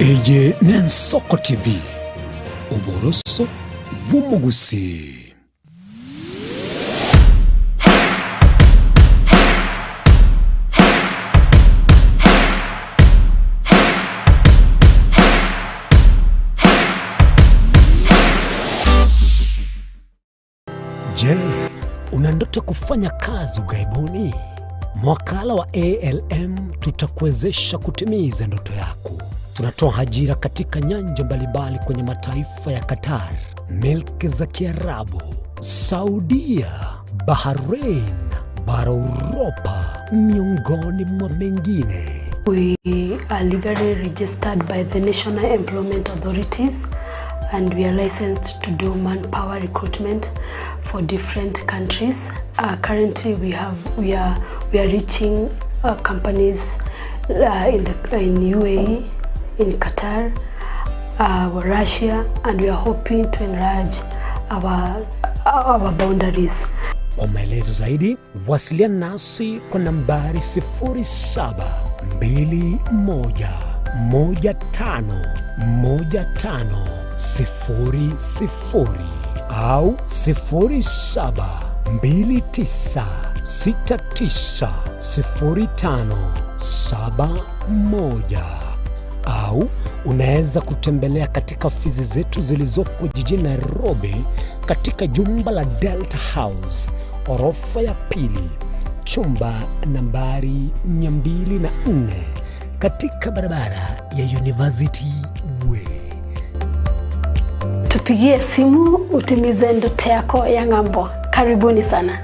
Eye n'Ensoko TV, oboroso bw'omogusii. Je, una ndoto kufanya kazi ughaibuni? Mwakala wa ALM tutakuwezesha kutimiza ndoto yako. Tunatoa ajira katika nyanja mbalimbali kwenye mataifa ya Qatar, milki za Kiarabu, Saudia, Bahrain, bara Uropa, miongoni mwa mengine. We are legally registered by the National Employment Authorities and we are licensed to do manpower recruitment for different countries. Currently we have we are we are reaching companies in the in UAE, in Qatar, Russia and we are hoping to enlarge our our boundaries. Kwa maelezo zaidi wasiliana nasi kwa nambari 0721151500 au 0729690571 au unaweza kutembelea katika ofisi zetu zilizopo jijini Nairobi katika jumba la Delta House orofa ya pili chumba nambari 204 katika barabara ya University Way. Tupigie simu utimize ndoto yako ya ng'ambo. Karibuni sana.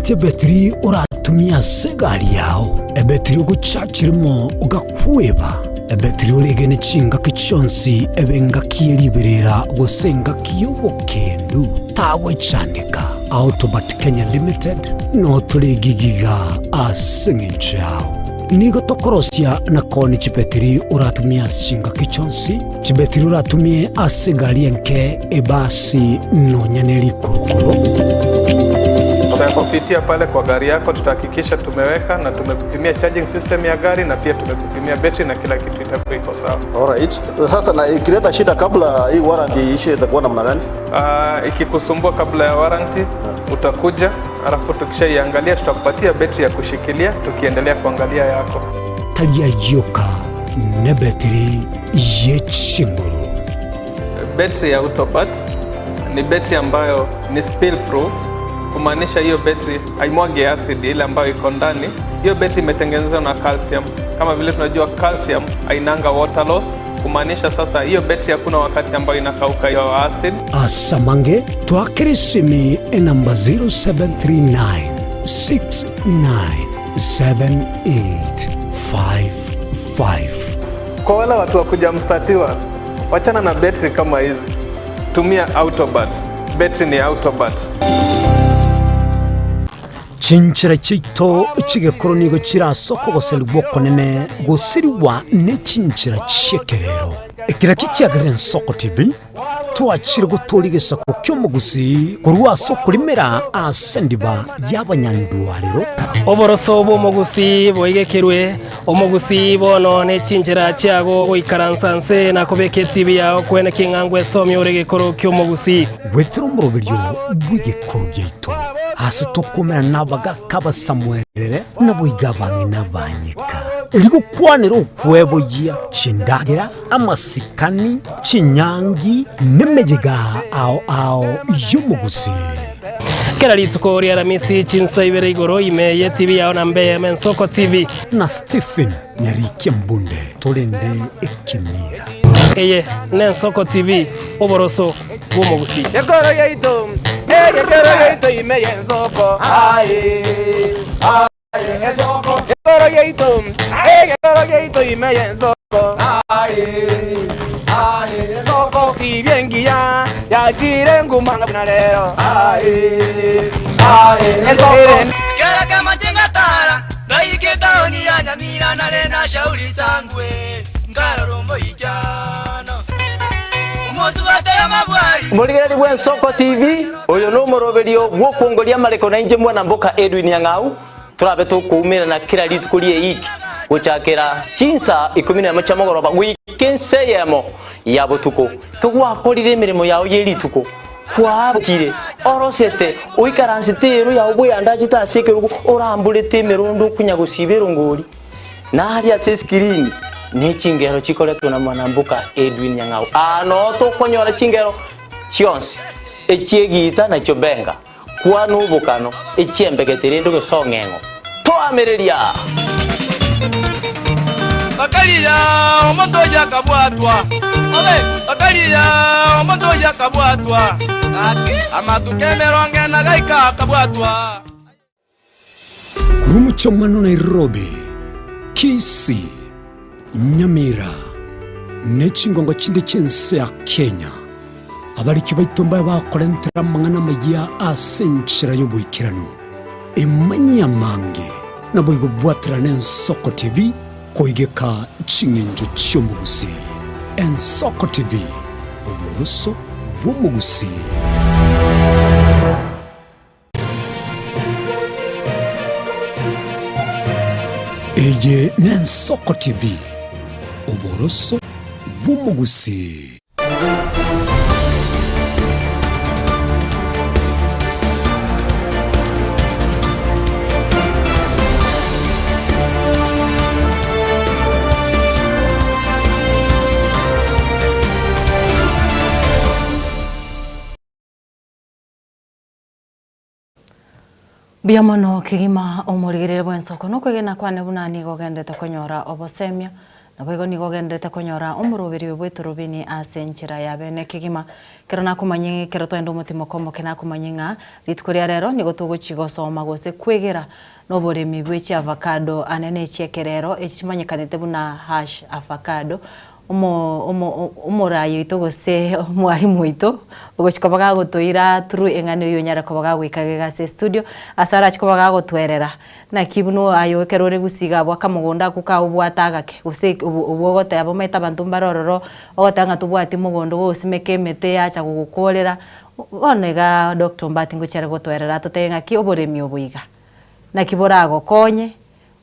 Origetie ebetiri oratumie ase egari yao, ebetiri ogochachi rimo ogakweba, ebetiri oregene chingaki chionsi ebe engaki ye riberera gose engaki y'obokendu, tagwechandeka. Autobat Kenya Limited noo tore gigiga ase eng'encho yao. Nigo tokorosia na koonia chibetiri oratumie ase chingaki chionsi, chibetiri oratumie ase egari enke, ebasi, nonya ne rikurukuru. Tutakupitia pale kwa gari yako, tutahakikisha tumeweka na tumekupimia charging system ya gari na pia tumekupimia betri na kila kitu itakuwa iko sawa. Alright. Sasa na ikileta shida kabla hii warranty iishe itakuwa namna gani? Ikikusumbua kabla ya warranty utakuja, alafu tukishaiangalia tutakupatia betri ya kushikilia tukiendelea kuangalia yako. Tari ayio oka, nebetiri ye chinguru. Betri ya Autobat ni betri ambayo ni spill proof, kumaanisha hiyo betri haimwagi acid ile ambayo iko ndani. Hiyo betri imetengenezwa na calcium. Kama vile tunajua calcium hainanga water loss, kumaanisha sasa hiyo betri hakuna wakati ambayo inakauka hiyo acid. Asamange twakere esimi enamba 0739 697855. Kwa wale watu wa kuja mstatiwa, wachana na betri kama hizi, tumia Autobat. Betri ni Autobat. Chinchera chiaito chi'egekoro nigo chire ase okogoserigwa okonene gosirigwa ne chinchera chi'ekerero. Ekero ekio kiagerire Ensoko TV, twachire gotooria egesaku ki'omogusii korwa ase okorimera ase endiba y'abanyandwarero. Oboroso bw'omogusii boigekerwe, omogusii bono ne chinchera chiago goikaransa nse na kobeka etibi yao kwene king'a ngwesomia ore egekoro ki'omogusii. Goetera omoroberio bw'egekoro giaito, ase tokomerana nabagaaka abasamuerere, naboigo abang'ina abanyeka, erio gokwanera okweboyia chindagera, amasikani, chinyangi, nemeyega ao ao y'omogusii. Kera rituko ri'Aramisi chinsa ibere igoro ime y'etibi yao na mbe Ensoko TV. Na Stephen Nyarikia Mbunde torende ekemira. Eye n'Ensoko TV, oboroso bw'omogusii. Gekoro giaito, egekoro giaito ime y'ensoko, aye, aye, ensoko. Gekoro giaito, egekoro giaito ime y'ensoko, aye, aye, ensoko. Tibia engiya yachire nguma buna rero, aye, aye, ensoko. Kera kemache ngatara ngaika etaoni ya Nyamira nare na shauri sangwe nkarora omoichano omosubate y'amabwari. Omorigereria bw'Ensoko TV, oyo nomoroberio bw'okwongoria amareko nainche mwana mboka Edwin Nyang'au, torabe tokoumerana kera rituko ri'eiki gochakera chinsa ikomi nemo chia mogoroba goika ensa eyemo ya botuko. Kegwakorire emeremo yao ye rituko, Kwaabokire, orosete, oikaransete eero yao bweyandachete ase ekerogo, oramborete emerondo okunya gosiba erongori, na aria ase esikirini ne chingero chikoretwe na mwanamboka Edwin Nyang'au. Aa noo tokonyora chingero chionsi, echi'egiita na chiobenga, kwana obokano, echi'embegete rende gose ong'eng'o. Toamereria! Bakaria omonto oyio akabwatwa, bakaria omonto oyio akabwatwa, amatuko emerongo ena gaika akabwatwa. Korwa omochie Nairobi, Kisii, Nyamira, ne chingongo chinde chi'ense ya Kenya, abariki baito mbabe bakorentera amang'ana amayia ase enchera y'oboikeranu. Emanyie amange, naboigo bwaterana Ensoko TV koigeka ching'encho chi'omogusii. Ensoko TV, oboroso bw'omogusii. Eye n'Ensoko TV, oboroso bw'omogusii. Mbuya mono kegima omorigereria bw'ensoko nokwegena kwane buna nigo ogenderete konyora obosemia. Naboigo nigo ogendererete konyora omoroberio bw'etorobini ase enchera ya bene kegima. Ekero nakomanyia ekero twagenda omotimoko omoke nakomanyia ng'a rituko ria rero nigo togochia gosoma gose kwegera noboremi bwe chiavacado ane ne chiekerero echi chimanyekanete buna hash avacado. Omo omo omorai oito gose omwalimu oito ogochia koba gagotoira through eng'ana eywo onyare koba gagoika iga ase estudio ase arachie koba gagotwerera. Naki buna aye ekero ore gusii iga abwo akamogondo akwo kaobwate agake gose obwo obwo ogoteba omanyete abanto mbare ororo ogoteba ng'a tobwati mogondo gogosimeka emete yacha gogokorera, bono igaa Doctor Ombati ngochia are gotwerera atotebie ng'aki oboremi obo iga, naki boragokonye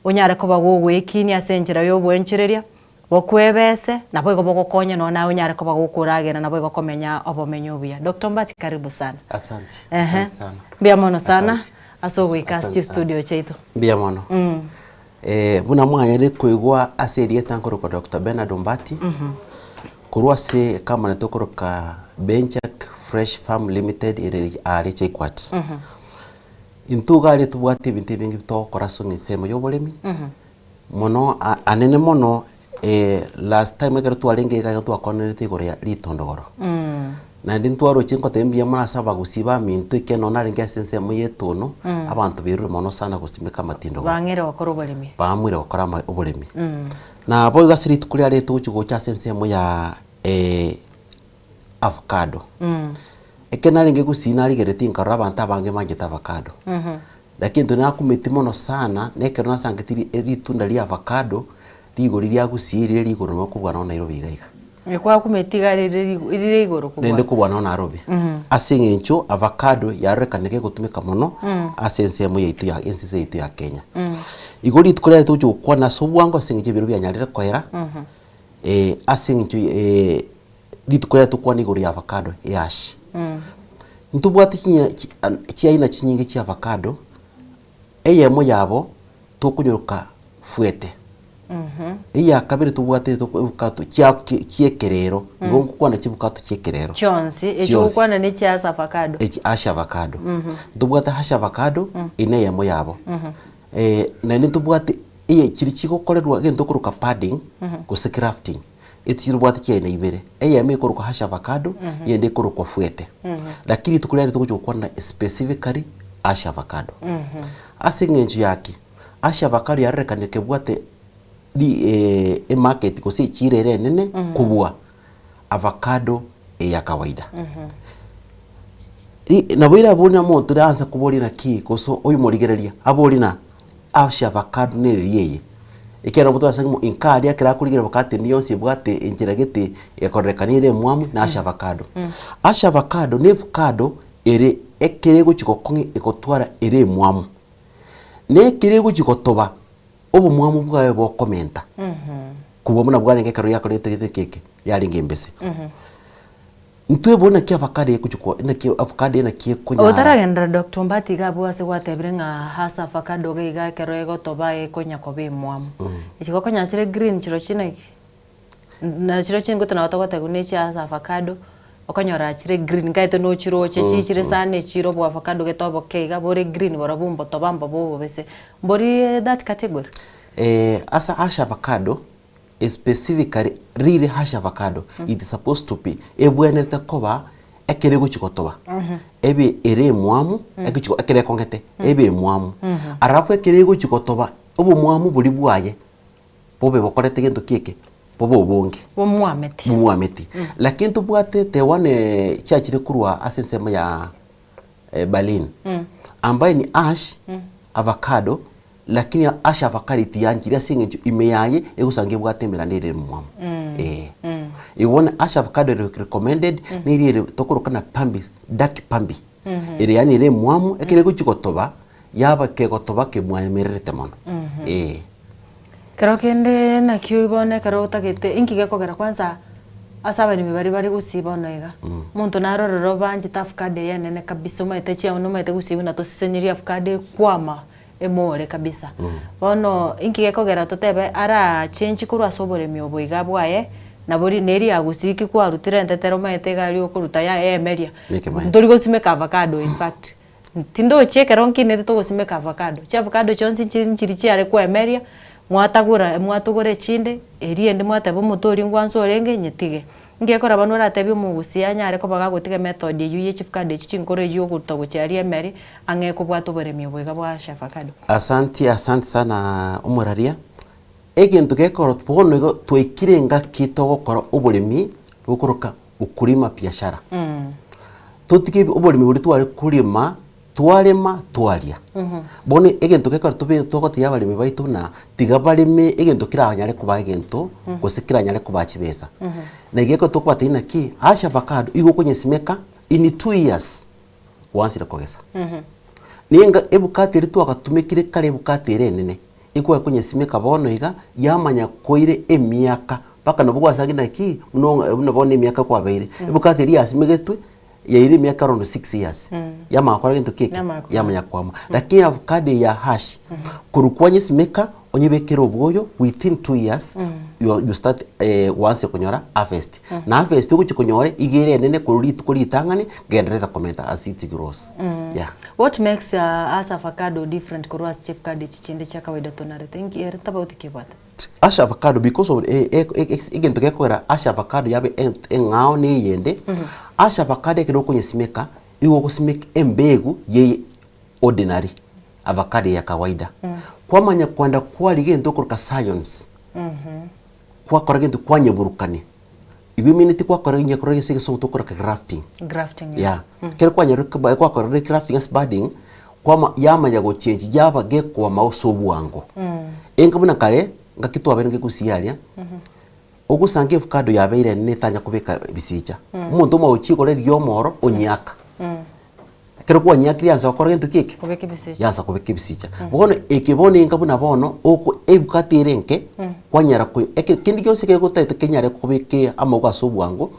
onyare koba gogoekinia ase enchera ya oboenchereria, bokwebese, naboigo bogokonye nonya naye onyare koba gokoragera naboigo komenya obomenyo obuya. Doctor Ombati karibu sana. Asante, Ehe. asante sana. Mbuya mono sana Asante. ase ogoika ase Asante sana. chistudio chiaito. Mbuya mono. Eh, buna mwanyarire koigwa ase erieta nkorokwa Doctor Bernard Ombati, korwa ase ecompany tokoroka Benchak Fresh Farm Limited ere aria Chakwat. Intwe iga aria tobwate ebinto ebinge togokora ase ensemo ya oboremi, mono anene mono last time ekero twarenge iga nigo twakwanerete igoro ya ritondogoro. Naende ntwaroche ngoteba mbuya mono ase abagusii baminto ekiagera nonye narenge ase ensemo ya etono, abanto berure mono sana gosimeka amatindogoro. Bang'eire gokora oboremi. Baamwire gokora ama oboremi. Nabo igo ase rituko riarenge togochia gocha ase ensemo ya avocado. Ekero narenge gusii narigeretie nkarora abanto abange banchete avocado. Lakini intwe nakumeti mono sana, na ekero nasangeti ri ritunda ria avocado, rigori ria gusii rire rigoro mono kobua nonya Nairobi iga iga. Ekwakumeti iga rire rigo rire igoro kobua. Rende kobua nonya Nairobi. Ase eng'encho avocado yarorekanire gegotumeka mono ase ensemo yaito ya ensese yaito ya Kenya. Igo rituko riaye togochia gokwana ase obwango ase eng'encho ebiro bianyarire koera, ase eng'encho rituko riaye tokwane igoro ya avocado eash. Ntobwate chinya chi chiaina chinyinge chia avocado, eyemo yabo tokonyeroka fuete, eya kabere tobwate toko ebukato chia ki chiekerero, igo ngokwana chibukato chiekerero. Chionsi, echi Chionsi. ogokwana ne chia ase avocado. Echi ash avocado. Ntobwate hash avocado, eye na eyemo yabo. Naende ntobwate eye chiria chigokorerwa egento okoroka padding, gose grafting. Echirobwate chiaina ibere, eyemo ekorokwa hash avocado, eyende ekorokwa fuete. Lakini rituko riaye togochia gokwana specifically hash avocado. Ase eng'encho ya ki? Hash avocado yarorekanire kebwate ri emarket gose echiro ere enene kobua avocado eya kawaida. Ri nabo ere abori na omonto ore ansa koboria naki gose oyomorigereria abori na hash avocado neriria eye. Ekiagera nabo twasange ng'a inka aria ekero akorigereria avocado ende yonsi ebwate enchera gete ekororekana ere emwamu na ase avocado. Ase avocado na evocado ere ekero egochia gokong'a egotwara ere emwamu, na ekero egochia gotoba obomwamu bwaye bokomenta kobua buna bwarenge ekero yakorete gete eke yarenge embese. Ntwebori naki avocado egochia ko naki avocado naki ekonyara. Otaragenderera Doctor Ombati iga abwo ase gwatebire ng'a ase avocado iga iga ekero egotoba ekonya koba emwamu. Echi gokonya chire green chirochio naki? Na chirochio ngote nabo togoteba buna echi ase avocado, okonyora chire green nkaete nochiroche chichire sana echiro bwa avocado gete oboke iga bore green borobwo mbotoba mbobe obobese. Mbori that category? Ase ase avocado specifically really hash avocado it is supposed to be ebwenerete koba ekero egochi gotoba ebe ere emwamu egochi ekero ekong'ete ebe emwamu alafu ekero egochi gotoba obomwamu boria bwaye bobe bokorete gento ki eke bobe obonge Bomwameti. bomwameti lakini tobwate the one chiachire korwa ase ensemo ya Berlin ambaye ni ash avocado Lakini ase avocado tiyanchire ase eng'encho ime yaye egosanga ebwate emeranda ere emwamu. Eh. Igo bono ase avocado ere recommended neri ere tokoroka na pambi, dark pambi. Ere yaani ere emwamu ekero egochi gotoba yaba kegotoba kemwamererete mono. Eh. Kero kende nakio bono ekero otagete inki gekogera kwanza ase abaremi baria bare gusii bono iga, omonto nare ororo banchete avocado eye enene kabisa omanyete chiago nomanyete gusii buna tosesenirie avocado ekwama emore kabisa. Bono inki gekogera totebe ara change korwa ase oboremi obo iga bwaye, nabo ri neri ya gusii ki kwarutire entetero omanyete iga aria okoruta ya emeria. Nekemanyererio. Ntori gosimeka avocado in fact, tindochi ekero nkinete togosimeka avocado, chiavocado chionsi nchiri nchiri chiare koemeria, Mwatagora mwatogora echinde, eria ende mwateba omote oria ngwansa orenge nyetige. Ngekora bono oratebie omogusii anyare koba gagotiga emethod eywo ye chifukado echi chinkoro eywo ogoruta gochia aria emeri, ang'e kobwata oboremi obo iga bwa avacado. Asanti asanti sana omoraria, egento gekoro bono igo twaikire engaki togokora oboremi bokoroka ukulima biashara. Totige oboremi boria tware korema Twarema twaria. Bono egento gekero tobe togotebia abaremi baito buna tiga bareme egento keranyare kobaa egento gose keranyare kobaa chibesa. Na iga ekero tokobatebia naki ase avocado igo okonyesimeka in 2 years gwansire kogesa. Ninga ebukati eria twagatumekire kare ebukati ere enene, igo ekonyesimeka bono iga yamanya koira emiaka mpaka nabo gwasangire naki buna buna bono emiaka kwabeire. Ebukati eria yasimegetwe yaira emiaka around 6 years yamanya gokora gento ki eke yamanya kwama lakini avocado eye ya hash korwa kwanyesimeka onyebekere obwoyo within 2 years you, you start eh, gwansia konyora harvest na harvest ogochia konyora iga ere enene korwa rituko ritang'ani genderera komenta as it grows yeah. What makes uh, us avocado different korwa ase chiavocado echi chinde chia kawaida tonarete? Inki ere tofauti ki ebwate? Ase avocado because of egento gekogera ase avocado yabe eng'ao na eyende, ase avocado ekero okonyesimeka, igo ogosimeka embegu ye ordinary avocado ya kawaida. Kwamanya kwenda kwarigia egento okoroka science, kwakora gento kwanyeburukania, igo emeaneti kwakora nyekora ase egesongo tokoroka grafting. Grafting, Yeah. Ekero kwanyore kwakorire grafting ase budding, kwama yamanya gochengi yaba gekwama ase obwango. Enga buna kare, ngaki twabeire ngegusia aria, ogosanga avocado yabeire enene etanya kobeka bisicha. Omonto omo ogochia igoro riria omoro, onyiaka. Ekero kwanyiakire yansa gokora gento ki eke? Kobeka ebisicha. Yansa kobeka ebisicha. Bono eke bono enga buna bono, oko avocado ere enke, kwanyara ko eke kende gionsi kegotaete kenyare kobeka amauga ase obwango,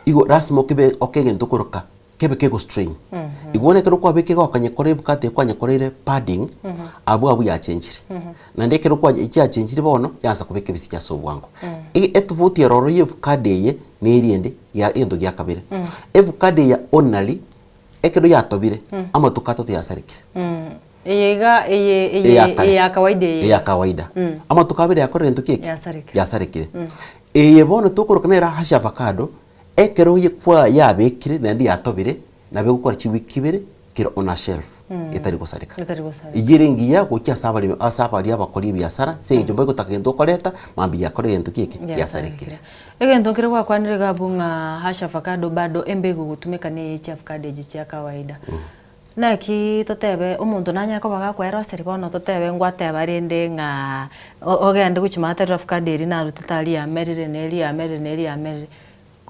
igo lasima okebe oke egento okoroka kebe kego strain. Igo bono ekero kwabekire gokanyekora ebukate eye kwanyekoreire padding, abwo abwo yachenchire. Naende ekero kwa chiachenchire bono, yansa kobeka ebisiki ase obwango. E- etofauti ere ororo ya avocado eye na eria ende, ya egento gia kabere. Avocado eye ya ordinary, ekero yatobire, amatuko atato yasarekire. Eye iga eye eye Eya kare. eye ya kawaida eye. Eya kawaida. Amatuko abere yakorire gento ki eke? Yasarekire. Yasarekire. Eye bono tokoroka nere hash avocado, Ekero kwa yabekire naende yatobire, nabo egokora chiwiki ibere kere on a shelf etari gosareka. Etari gosareka. Eyio ere engiya gochia ase abaremi ase abaria abakori ebiasara ase eng'encho mbagotaka gento okoreta mambia yakora egento ki eke giasarekire. Egento nkere gwakwanire iga abwo ng'a hash avocado bado embegu egotumeka neye chiavocado echi chia kawaida. Naki totebe omonto nanyare koba gakoeroseria bono totebe ngwateba rende ng'a ogende gochia maate avocado eria narutete aria yamerire na eria yamerire na eria yamerire.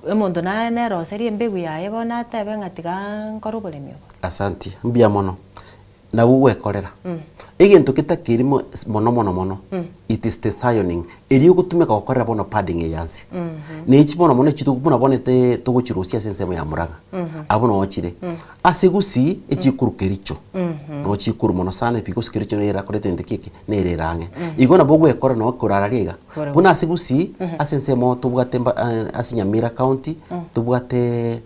Omonto naye neroserie embegu yaye bono atebe ng'a tiga nkore oboremi obo. Asanti, mbuya mono. Nabo ogwekorera. Egento getakeiri mo mono mono mono, it is the scioning, eria ogotumeka gokorera bono padding eye ase. Na echi bono mono echi buna bono ete togochirusia ase ensemo ya Murang'a, abwo noo chire. Ase gusii, echikuru Kericho, noo chikuru mono sana because Kericho nere erakorete egento ki eke, nere ere ang'e. Igo nabo ogwekora noo korara aria iga. Buna ase gusii, ase ensemo tobwate mba ase Nyamira county, tobwate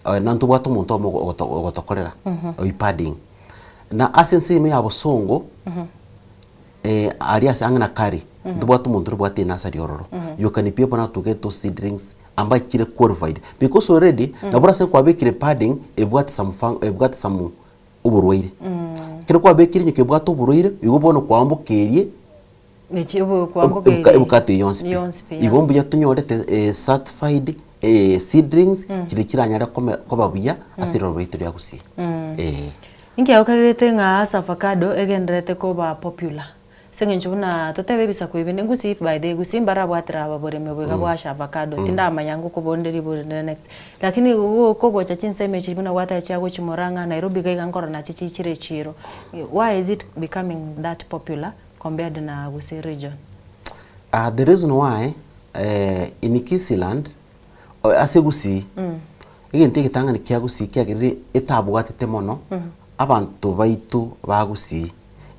na ntobwate omonto omo ogoto ogotokorera, oywo padding. Na ase ensemo ya bosongo, aria ase ang'e na Kari, ntobwate omonto orobwate enasari ororo. You can be able now to get those seedlings ambachire qualified because already nabo orase kwabekire padding ebwate some fun ebwate some oborwaire. Ekero kwabekire onye kebwate oborwaire, igo bono kwambokerie Echi obo kwambokeire ebukati eye yonsi pi. yonsi pi, Igo mbuya tonyorete certified seedlings chiria chiranyare kome koba buya ase riroba riaito ria Gusii. Eh. Inki agokagerete ng'a ase avocado egendererete koba popular? Ase eng'encho buna totebe ebisaku ebi ne gusii by the way gusii mbarabwatera aba boremi obo iga bwa avocado tindamanya ngokobonde ribori rinde next lakini kogocha chinsemo echi buna gwateba chia gochia Murang'a Nairobi iga iga nkorora nachi chichire echiro why is it becoming that popular compared na gusii region? The reason why in Kisiiland ase gusii egento egetang'ani kia gusii kiagerire etabwatete mono abanto baito ba gusii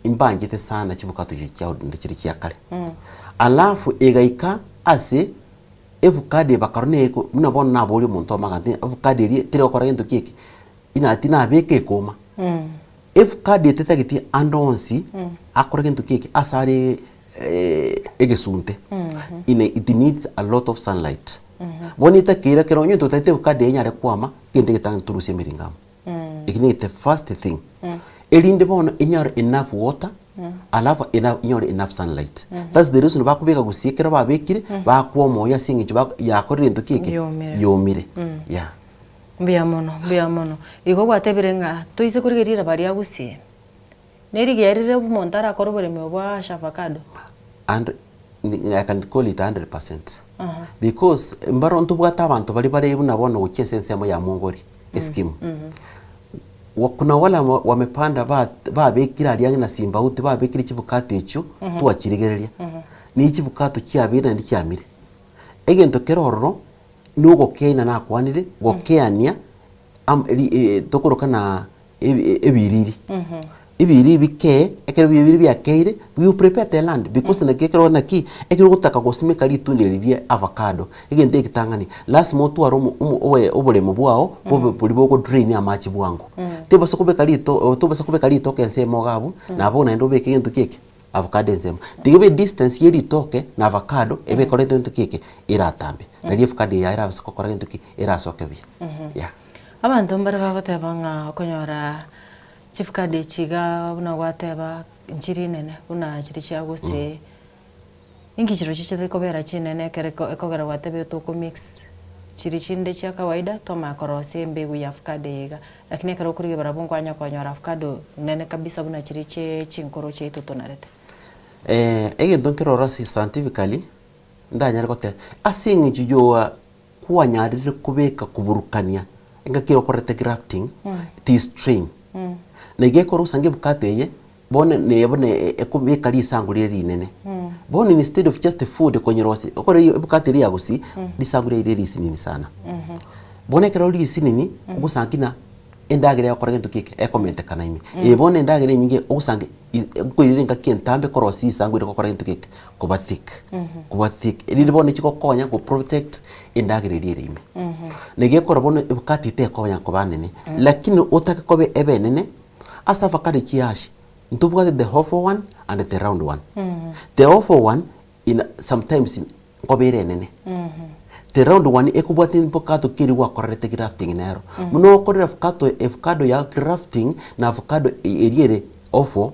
imbanchete sana chibukato echi chia ordinary chiria chia kare. Alafu egaika ase evukado eye bakarora neye buna bono naboria omonto omo agantebia ng'a evukado eria teri gokora gento ki eke, inati nabeka ekoma. Evukado eye tetageti ande onsi akore gento ki eke ase are. egesunte in it needs a lot of sunlight. Bono etakeire ekero onye totagete avocado enyare kwama, egento egetang'ani torusie emiringo amo. Eki ne the first thing. Erinde bono enyore enough water, alafu ena enyore enough sunlight. That's the reason bakobeka gusii ekero babekire, bakwa omoyo ase eng'encho ba yakorire gento ki eke? Yomire. Yomire, yeah. Mbuya mono, mbuya mono. Igo gwatebire ng'a toise korigereria riraba ria gusii, nerigiya rire omonto arakore oboremi obo bwa ash avocado? And I can call it 100%. Because mbaro ntobwate abanto baria bare buna bono gochia ase ensemo ya Mongori escheme. Wa- Kuna wale wame- wamepanda ba- babekire aria ang'e na Simbauti babekire chibukato echio twachirigereria. Ne chibukato chiabeire naende chiamire. Egento kere ororo nogokeina nakwanire gokeania am- ri- eh, tokoroka na ebi- ebiriri. Ebiriri bikee, ekero ebiriri biakeire, you prepare the land because naki ekero naki, ekero ogotaka gosimeka ritunda eri ria avocado, egento egetang'ani, lasima otware omo omo oe oboremo bwao bobe boria bogo drain amache bwango. Tobasa kobeka rito tobasa kobeka ritoke ensemo iga abwo, nabo naende obeke egento ki eke, avocado ensemo. Tiga ebe distance ya ritoke na avocado, ebe ekorete gento ki eke, eratambe. Nario avocado yaye erabase gokora gento ki, erasoke buya, yeah. Abanto mbare bagoteba ng'a okonyora Chifukadi echi iga buna gwateba nchiri inene buna chiri chia gose inki chirochio chitari kobera chinene ekero eko ekogera gwatebire toko mix chiri chinde chia kawaida twamanya korosia embegu ya avocado eye iga. Lakini ekero okorigia barabwo nkwanya konyora avocado nene kabisa buna chiri chie chinkoro chiaito tonarete. Egento nkeroro ase scientifically ndanyare goteba, ase eng'encho yoa kwanyarire kobeka koburukania engaki okorete grafting it is strain na iga ekore osange ebukato eye bono neye buna ekobeka risangu rire rinene bono instead of just food konyerosia okore ebukato eria ya gusii risangu riaye rire risinini sana bono ekero risinini ogosangi ng'a endagera egokora gento ki eke ekomentekana ime eye bono endagera enyinge ogosangi nkoirire engaki entambe korosia risangu ere gokora gento ki eke koba thick koba thick erinde bono chigokonya go protect endagera eria ere ime. Na iga ekora bono ebukati tekonya koba nene lakini otake kobe ebe enene ase avocado chiashi ntobwate the oval one and the round one. The oval one in sometimes nkoba ere enene the round one ekobwatia avocado ki eria gwakorerete grafting nero. Buna okorire avocado avocado ya grafting na avocado eria ere oval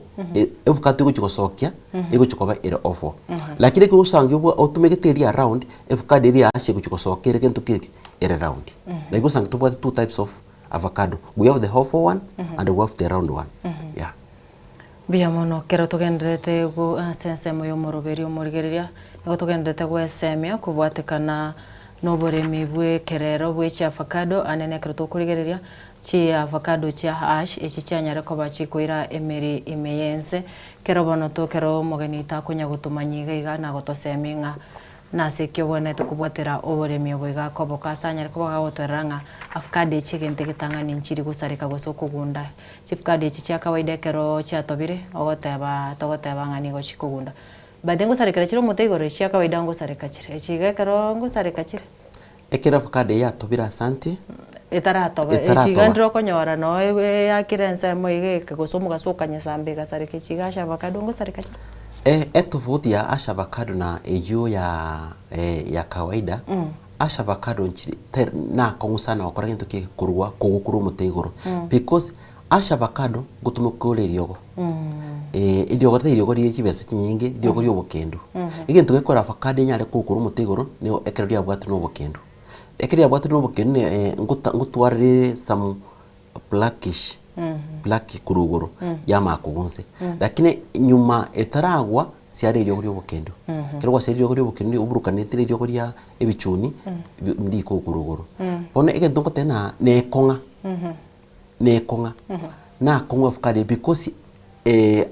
avocado egochi gosokia egochi koba ere oval. Lakini ekero osange obwa otumegete eria ya round avocado eria ya asia egochi gosoka ere gento ki eke ere round. Naki osange tobwate two types of avocado, we have the oval one and we have the round one, yeah. Mbuya mono kero togendererete go ase ensemo y'omoroberio omorigereria, nigo togendererete gwesemia kobwatekana noboremi bw'ekerero bwe chiafakado ande nekero tokorigereria chiafakado chia ash echi chianyare koba chikoira emeri ime y'ense. Kero bono to kero omogeni takonya gotomanyia iga iga na gotosemia ng'a Nase ki ogwenerete kobwatera oboremi obo iga koboka ase anyare koba gagotorera ng'a afukado echi egento egetang'ani nchiri gosareka gose okogunda? Chifukado echi chia kawaida ekero chiatobire ogoteba togoteba ng'a nigo chikogunda. But ngosarekera chire omote igoro echi chia kawaida ngosareka chire. Echi iga ekero ngosareka chire. Ekero avocado eye yatobire asante. Etaratoba. Echi iga ndire okonyora noo eyakire ensemo iga eke gose omogaso okanyesamba egasareka echi iga ase avocado ngosareka chire. Etofauti ya ase avocado na eyio ya ya kawaida, ase avocado nchiri tari nakong'u sana gokora gento ki korwa kogwa korwa omote igoro because ase avocado ngotumeka ore eriogo eriogo tari eriogo rie chibesa chinyinge, eriogo ria obokendu. Egento gekora avocado enyare kogwa korwa omote igoro nigo ekero riabwatire na obokendu. Ekero riabwatire na obokendu ne ngota ngotwara rire some blackish black korwa igoro yamanya kogwa inse. Lakini nyuma etaragwa siara eriogo ria obokendu. Ekero gwasiarire eriogo ria obokendu nigo oburukaneti na eriogo ria ebichuni ndikogwa korwa igoro. Bono egento ngoteba ng'a nekong'a. Nekong'a, nakong'u avocado because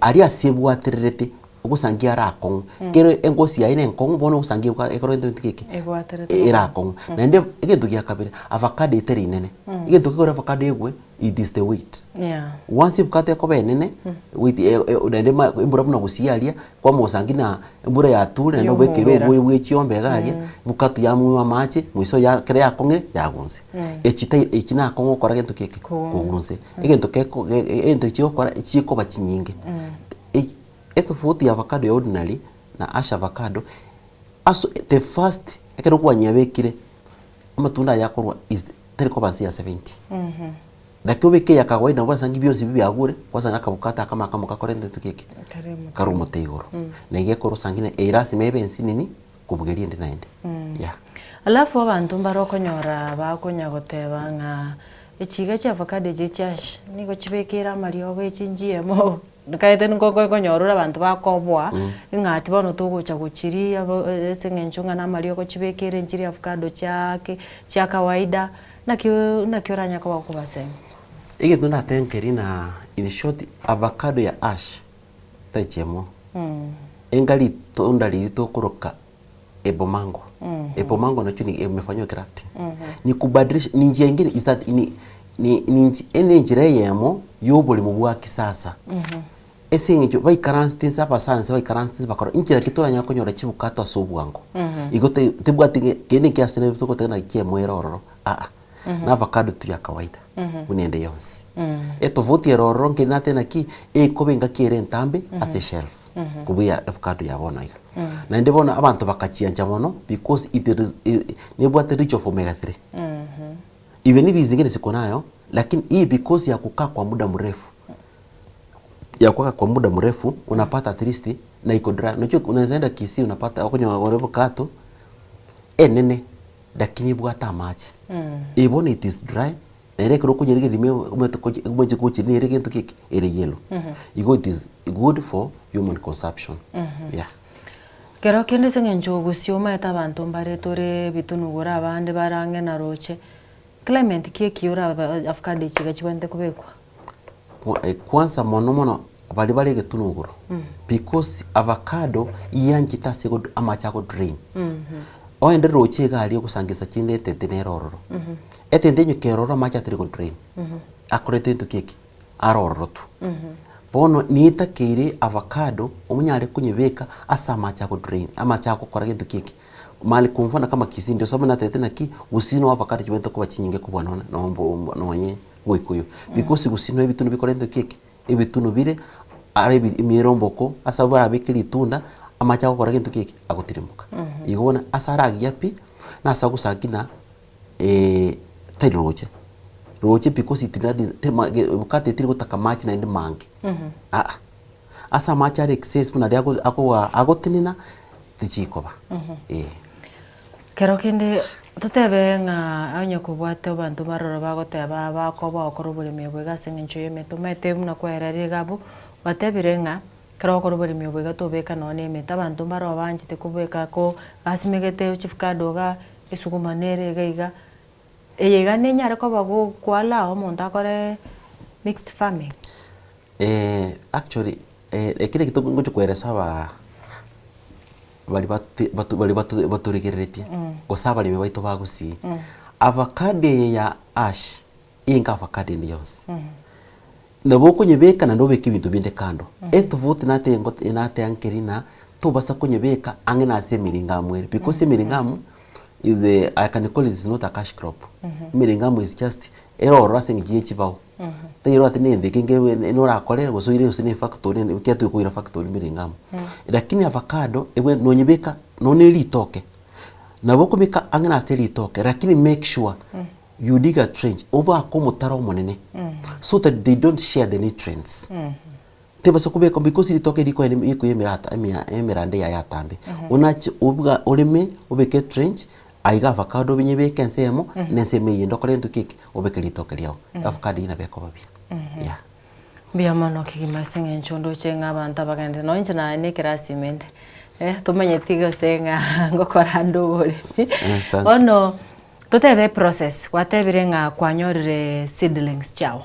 aria ase ebwatererete ogosangia are akong'u. Kero engosi yaye na enkong'u bono ogosangia ebwa ekero gento geke Ebwaterete ere akong'u. Naende egento gia kabere, avocado etari nene, egento kegora avocado egwe it is the weight. Yeah. Once avocado ekoba enene, weight naende ma embura buna gusii aria, kwamosangi na embura yature naende obekeire Yomobera. oboyo bwe chiombe iga aria, avocado yamonywa amache, mwiso ya ekero yakong'ire yagwa inse. Echi tai echi nakong'u gokora gento ki eke? Kogwa. Kogwa inse. Egento keko ge egento chigokora chikoba chinyinge. Etofauti ya avocado ya ordinary. na Ash avocado, aso the first ekero kwanyebekire, amatunda aya akorwa is tari koba nse ya 70. Naki obeke eya kawaida nabo asangi bionsi ebi biagure, kwanza na akabukato akamo akamo kakorentete geke, kare omote igoro. Na iga ekoro osangi na eye lasima ebe ensinini kobugeria ende naende. Yeah. Alafu abanto mbare okonyora bakonya goteba ng'a echiga chia avocado echi chia nigo chibekeire amariogo echi nchiemo Nkaete nigo nkonyora ore abanto bakoboa, ng'a ati bono togocha gochiria bo ase eng'encho ng'a namariogo chibekere nchiria avocado chiake chia kawaida, naki naki oranyare koba okobasemia? Egento ndatenkerie na in short avocado ya ash taichemo enga ritunda riria tokoroka ebomango ebomango nakio ni imefanyiwa grafting ni kubadilisha ni njia ingine is that ni ni ni ene enchera eyemo ya oboremo bwa kisasa ase eng'encho baikaransete inse abasayansi baikaransete inse bakora inchera ki toranyare konyora chibukato ase obwango igo te tebwati ng'a kende nkiasene togoteba naki kiamoera ororo aa na avocado tu ya kawaida buna ende yonsi. Etofauti ere ororo nkeri natebe naki ekoba engaki ere entambe ase eshelf kobua avocado ya bono iga. Naende bono abanto bakachiancha mono because it is nebwate rich of omega 3. Even if zingine ziko nayo lakini hii because ya kukaa kwa muda mrefu ya kukaa kwa muda mrefu unapata at least na iko dry. Unajua unaweza enda Kisii unapata okonyora gore avocado enene lakini ebwate amache. Eye bono it is dry nere ekero okonyerigereria ime omanyete kochi omache kochiria nere egento geke ere yellow. Igo it is good for human consumption yeah. Kero kende ase eng'encho ogusii omanyete abanto mbare tore ebitunugura abande bare ang'e na roche, climate ki ekiya orabe avocado echi iga chibwenerete kobekwa? Kwanza mono mono baria bare egetunuguro because avocado iyanchete ase amache ago drain. Oende roche iga aria ogosangisa chinde etente nere ororo. Etente onye kere ororo amache atari go drain, akorete gento ki eke? Are ororo tu. Bono nitakeire avocado onyare konyebeka ase amache ago drain, amache agokora gento ki eke? Mahali kwa mfano kama Kisii ndio sababu natebete naki gusii no avocado chibwenerete koba chinyinge kobua nonye nonye Gikuyu. Because gusii no ebitunu bikorete ki eke? Ebitunu bire are emeromboko ase abwo barabeke ritunda amache agokora gento ki eke? Agotirimboka. Igo bono ase aragiya pi, na ase agosakina tari roche. Roche because it bukate teri gotaka amache naende mange aa. Ase amache are excess buna aria akoa agotenena tichikoba eh. Kero kende totebe ng'a onye kobwate abanto baroro bagoteba bakoba gokora oboremi obo iga ase eng'encho y'emete, omanyete buna kwaereria iga abwo, gwatebire ng'a ekero ogokora oboremi obo iga tobeka nonye na emete, abanto mbaro baanchete kobeka ko basimegete chifukado igaa, esuguma nere iga iga, eye iga nenyare koba gokoallow omonto akore mixed farming? Actually ekero eke ngochia koeresa aba baria bate batu baria batu batorigereretie, gose abaremi baito ba gusii, avocado eye ya ash, enga avocado ende yonsi, nabo okonyebeka naende obeke ebinto binde kando, etofauti nate ngote nateba nkeri ng'a tobasa konyebeka ang'e na ase emiringamu ere, because emiringamu is a I can call it is not a cash crop, emiringamu is just ere ororo ase eng'encho ye chibao. Taiyo ati nende eke nge norakore gose oire gose ne efactory ekiagera tokoira factory miringa amo. Lakini avocado ebwe nonyebeka nonye ne ritoke, nabo okobeka ang'e na ase ritoke lakini make sure you dig a trench obake omotaro omonene so that they don't share the nutrients. Tebasa kobeka because ritoke rikoenda rikoira emirata emia emeranda yaye atambe. Onache obwa oreme obeke etrench aiga avocado obinyebeke ensemo na ensemo eyende okore gento ki eke obeke ritoke riago. Avocado eywo nabo ekoba buya yeah. Mbuya mono kegima ase eng'encho ndoche ng'a abanto abagenderete nonye inche naye na ekerasi ime inde, tomanyeti gose ng'a ngokora nde oboremi. Asante. Bono totebe eprocess, gwatebire ng'a kwanyorire seedlings chiago.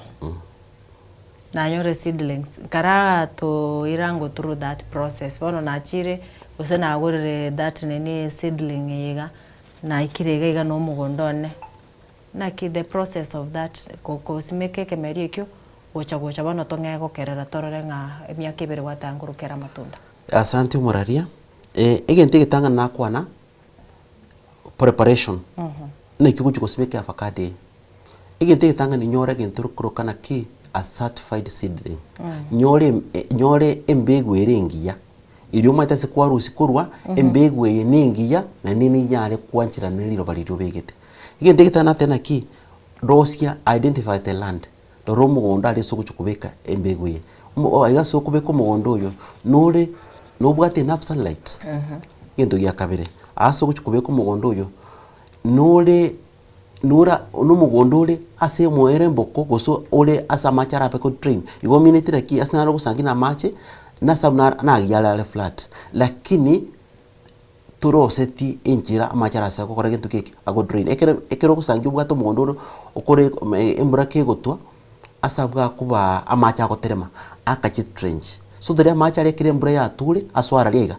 Nanyore seedlings, nkaratoira ngo through that process, bono nachire gose nagorire that nini seedling eye iga, naikire iga iga na omogondo one, naki the process of that ko kosimeka ekemeri ekio, gocha gocha bono tong'ee gokerera torore ng'a emiaka ebere gwatanga korokera amatunda. Asante omoraria, egento egetang'ani nakwana, preparation, naki ogochia gosimeka avocado eye. Egento egetang'ani nyora egento orokoroka naki a certified seedling. Nyore em- e- nyore embegu ere engiya, Erio omanyete ase kwarusia korwa, embegu eye nengiya naende ninyare kwancherana ne riroba riria obegete. Egento egetano nateba naki, rosia, identify the land, rora omogondo aria ase ogochia kobeka embegu eye. Omo aiga ase okobeka omogondo oyo, nore nobwate enough sunlight? Egento gia kabere, ase ogochia kobeka omogondo oyo, nore nora nomogondo ore ase omoere emboko gose ore ase amache arabe ko drain. Igo omineti naki ase naro ogosangi na amache, nase abwo naro nagiya are are flat. Lakini toroseti enchera amache arase gokora gento ki eke, ago drain. Ekero ekero ogosangi obwate omogondo ore okore embura kegotwa, ase abwo akoba amache agoterema, akache trench. So tari amache aria ekero embura yature, asoa araria iga.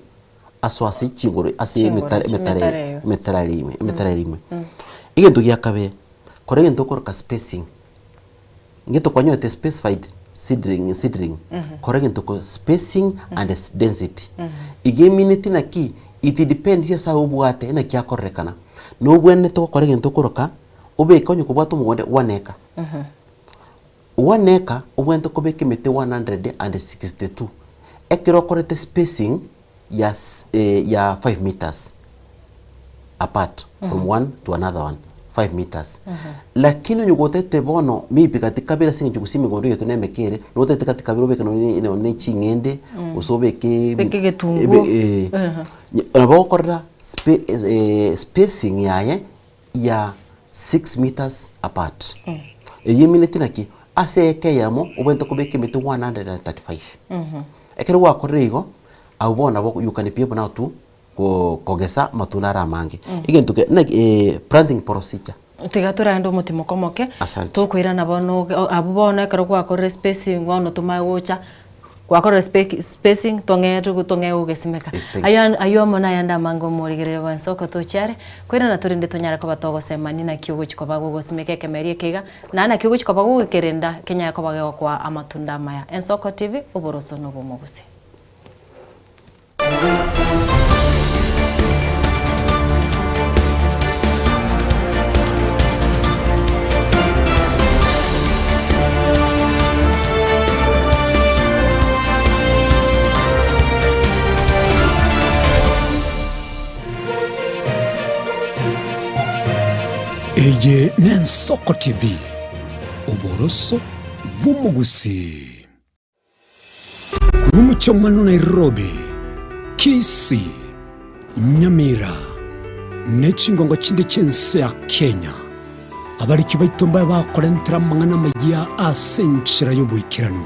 Asoa ase chingoro ase Chingoro, emetare emetare emetare eyo. emetarare ime emetarare ime. Egento gia kabere, kora egento okoroka spacing, ngento kwanyorete specified seedling seedling, kora egento ko spacing and density. Iga emineti naki, it depends ase aye obwate naki akororekana. Nobwenerete gokora egento okoroka, obeke onye kobwate omogondo one acre. One acre obwenerete kobeka emete 162 ekero okorete spacing ya ya 5 meters apart from one to another one, 5 meters. Lakini onye gotete bono maybe gati kabere ase eng'encho gose emegondo yaito nemeke ere, notete gati kabere obeke nonye nonye ne ching'ende gose obeke Obeke egetunguo. ebe nabo ogokorera spa- spacing yaye ya 6 meters apart. Eyio emineti naki? Ase eka eyemo obwenerete kobeka emete 135. Ekero gwakorire igo, abwo bono nabo you can be able now to ko- kogesa amatunda are amange. Egento ke naki planting procedure. Tiga torande omotimoko omoke, Asante. tokoirana bono oge abwo bono ekero gwakorire spacing bono tomanye gocha. Gwakorire speki spacing tong'ee togo tong'ee gogesimeka. Thanks. Ayo aywo amo nayande amange omorigereria bwensi oko toche are, koirana torende tonyare koba togosemania naki ogochi koba gogosimeka ekemeria eke iga, na naki ogochi koba gogekerenda kenyare koba gegokoa amatunda amaya. Ensoko TV, oboroso na obomogusi. Eye n'Ensoko TV, oboroso bw'omogusii. Korwa omochie Nairobi, Kisii, Nyamira, ne chingongo chinde chi'ense ya Kenya, abariki baito mbabe bakorentera amang'ana amayia ase enchera y'oboikeranu.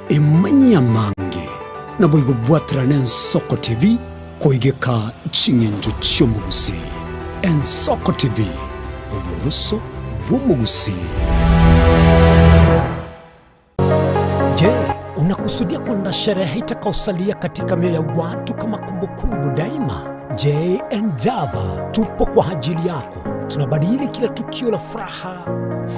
Emanyie amange, naboigo bwaterane Ensoko TV koigeka ching'encho chi'omogusii. Ensoko TV, oboroso bw'omogusii. Je, unakusudia kwenda sherehe itakaosalia katika mioyo ya watu kama kumbukumbu daima? JN Java tupo kwa ajili yako. Tunabadili kila tukio la furaha,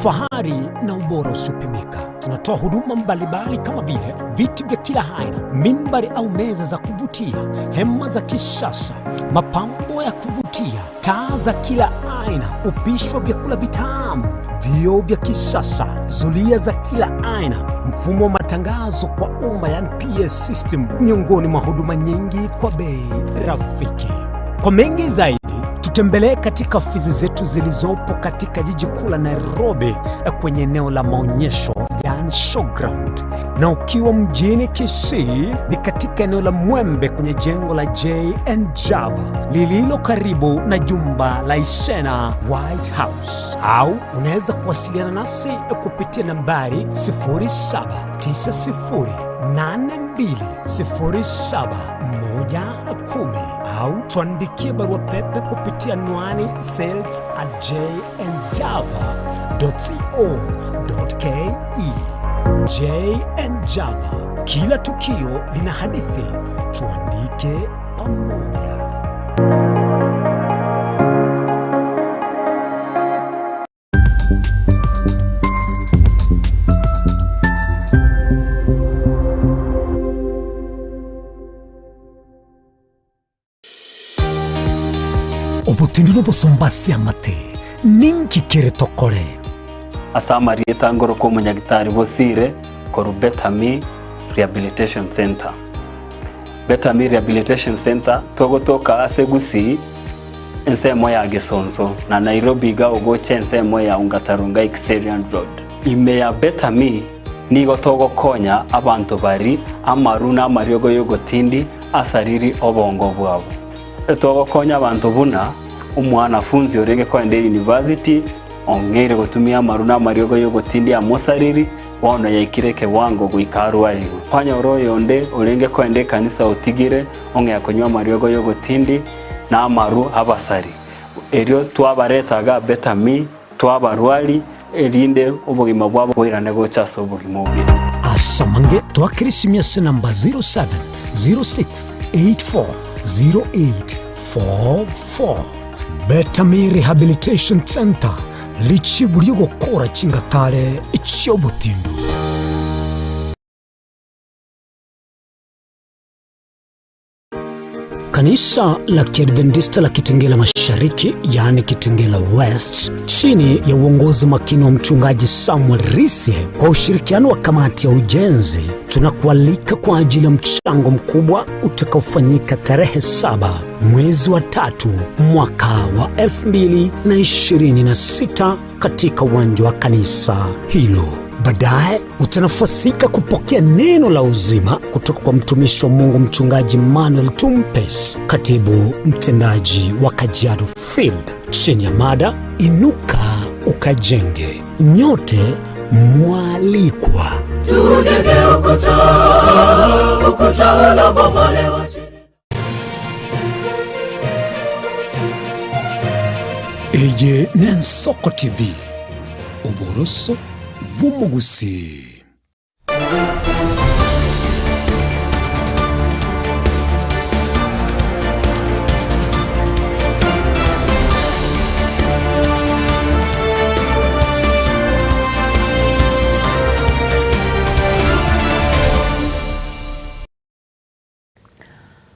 fahari na ubora usiopimika. Tunatoa huduma mbalimbali kama vile viti vya kila aina, mimbari au meza za kuvutia, hema za kisasa, mapambo ya kuvutia, taa za kila aina, upishi wa vyakula vitamu, vioo vya kisasa, zulia za kila aina, mfumo wa matangazo kwa umma yani PA system, miongoni mwa huduma nyingi kwa bei rafiki. Kwa mengi zaidi tutembelee katika ofisi zetu zilizopo katika jiji kuu la Nairobi kwenye eneo la maonyesho yani showground, na ukiwa mjini Kisii ni katika eneo la Mwembe kwenye jengo la JN Java lililo karibu na jumba la Isena White House, au unaweza kuwasiliana nasi kupitia nambari 0790820710 au tuandikie barua pepe kupitia anwani sales at jnjava.co.ke. JN Java, kila tukio lina hadithi, tuandike pamoja. Obotindi nobosomba ase amate, ninki kere tokore? Ase amarieta ngoroka omonyagitari Bosire korwa Betami Rehabilitation Centre. Better Me Rehabilitation Centre togotoka ase Gusii ensemo ya Gesonso na Nairobi iga ogocha ensemo ya Ongata Rongai Kiserian Road. Ime ya Better Me nigo togokonya abanto bari amaru na amariogo y'ogotindi asariri obongo bwabo. Togokonya abanto buna omwanafunzi orenge kogenda eyunivasiti ong'eire gotumia amaru na amariogo y'ogotindi amosariri bono yaikire ekewango goika arwarigwe. Kwanyora oyonde orenge kogenda ekanisa otigire ong'ea konywa amariogo y'ogotindi na amaru abasari. Erio twabareta iga Better Me twabarwari erinde obogima bwabo boirane gocha ase obogima obuya. Ase amange twakere esimi ase namba 0706840844. Betami Rehabilitation Centre, richibu ri'ogokora chingatare chi'obotindu. Kanisa la Kiadventista la Kitengela Mashariki, yaani Kitengela West, chini ya uongozi makini wa mchungaji Samuel Rise kwa ushirikiano wa kamati ya ujenzi, tunakualika kwa ajili ya mchango mkubwa utakaofanyika tarehe saba mwezi wa tatu mwaka wa 2026 katika uwanja wa kanisa hilo. Baadaye utanafasika kupokea neno la uzima kutoka kwa mtumishi wa Mungu Mchungaji Manuel Tumpes, katibu mtendaji wa Kajiado Field, chini ya mada Inuka Ukajenge. Nyote mwalikwa. Tujenge ukuta, ukuta uliobomolewa. Eye n'Ensoko TV, oboroso bw'omogusii.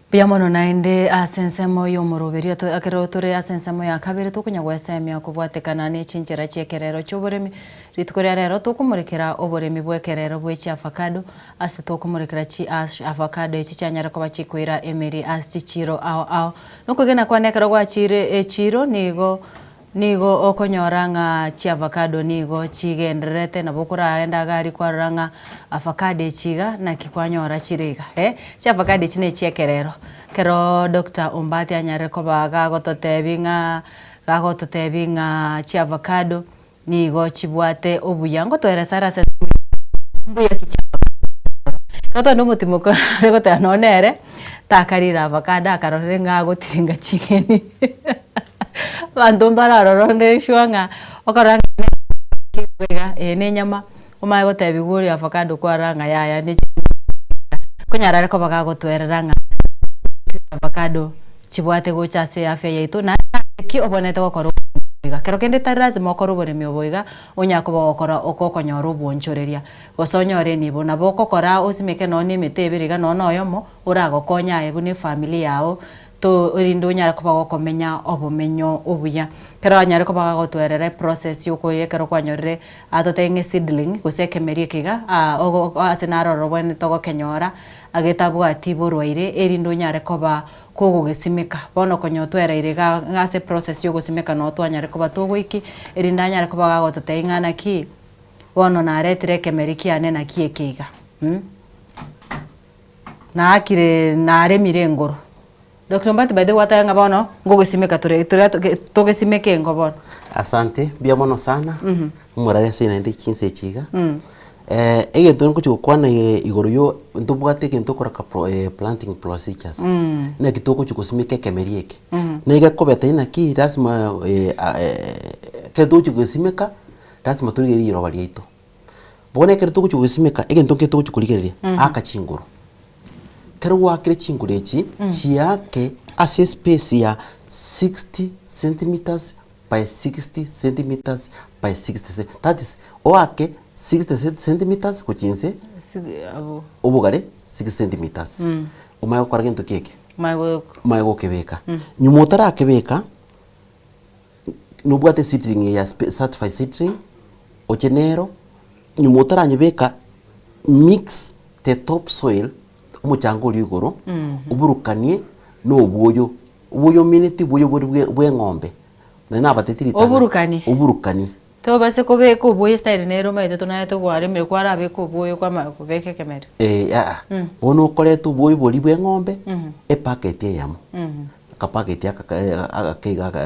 Mbuya mono naende ase ensemo y'omoroberio ekero tore ase ensemo ya kabere tokonya gwesemia kobwatekana ne chinchera chi'ekerero chi'oboremi. Rituko ria rero tokomorekera oboremi bw'ekerero bwe chiavacado ase tokomorekera chi avacado echi chianyare koba chikoira emeri ase chichiro ao ao. Nokwegena kwane ekero gwachire echiro nigo Nigo okonyora ng'a chiavacado nigo chigendererete, nabo okoraende iga aria kwarora ng'a avacado echi iga naki kwanyora chire iga eh. Chiavacado echi na echiekerero, ekero Doctor Ombati anyarire koba gagototebia ng'a gagototebia ng'a chiavacado nigo chibwate obuya, ngotoeresa are ase mbuya ki chiavacado. Ekero tore na omotimoko are goteba nonye nere takarire avacado akarorire ng'a agotiringa ching'eni. Abanto mbare aroro onde sure ng'a okorora ng'a iga eye na enyama, omanye gotebiwa oria avocado kwarora ng'a yaya ne konyara are koba gagotwerera ng'a avocado chibwate gocha ase afya yaito naende naki obwenerete gokora iga. Kero kende tari lazima okore oboremi obo iga, onya koba ogokora okonyora obwonchoreria, gose onyore enibo. Nabo okokora osimeke nonye na emete ebere iga nonye na oyomo, oragokonye aye buna efamiri yago. To erinde onyare koba gokomenya obomenyo obuya. Ekero anyare koba gagotwerera eprocess yokoyia ekero kwanyorire atotebie ng'a eseedling gose ekemeri eke iga ogo ase naro ororo obwenerete ogokenyora agetabwati borwaire erinde onyare koba kogogesimeka. Bono konya otwereire iga ase eprocess yogosimeka noo twanyare koba togoiki erinde anyare koba gagototebia ng'a naki bono naretire ekemeri kiane naki eke iga Naakire naremire engoro. Doctor Ombati by the way gwateba ng'a bono ngogesimeka tore tore togesimeke engo bono. Asante, mbuya mono sana, omorare ase naende chinsa echi iga. Egento ngochia gokwana igoro yo ntobwate egento okoroka pro planting procedures, naki togochia gosimeka ekemeri eke. Na egekobeta inaki lasima ekero togochia gosimeka, lasima torigererie riroba riaito. Bono ekero togochia gosimeka, egento nkere togochia korigereria, aka chinguru. Ekero gwakire chinguru echi, chiake ase espace ya 60 centimetres by 60 centimetres by 60 cen that is oake 60 centimetres gochia inse, obogare 6 centimetres. Omanye gokora gento ki eke? Omanye gokebeka. Nyuma otarakebeka. Nobwate seedling ya certified seedling, oche nero, nyuma otaranyebeka, mix the top soil. omochanga oria igoro, Mhm. oburukanie na obwoyo, obwoyo omineti obwoyo boria bwe bwa eng'ombe, nonye nabateti ritang'ani. Oburukanie. Oburukanie. Tobase kobeka obwoyo estyle nere omanyete tonarete gwaremire kwarabeka obwoyo kwamanya kobeka ekemeri. Eh aa, Mm. bono okoreta obwoyo boria bwa eng'ombe, Mhm. epaketi eyemo, Mhm. akapaketi aka ka agake iga aka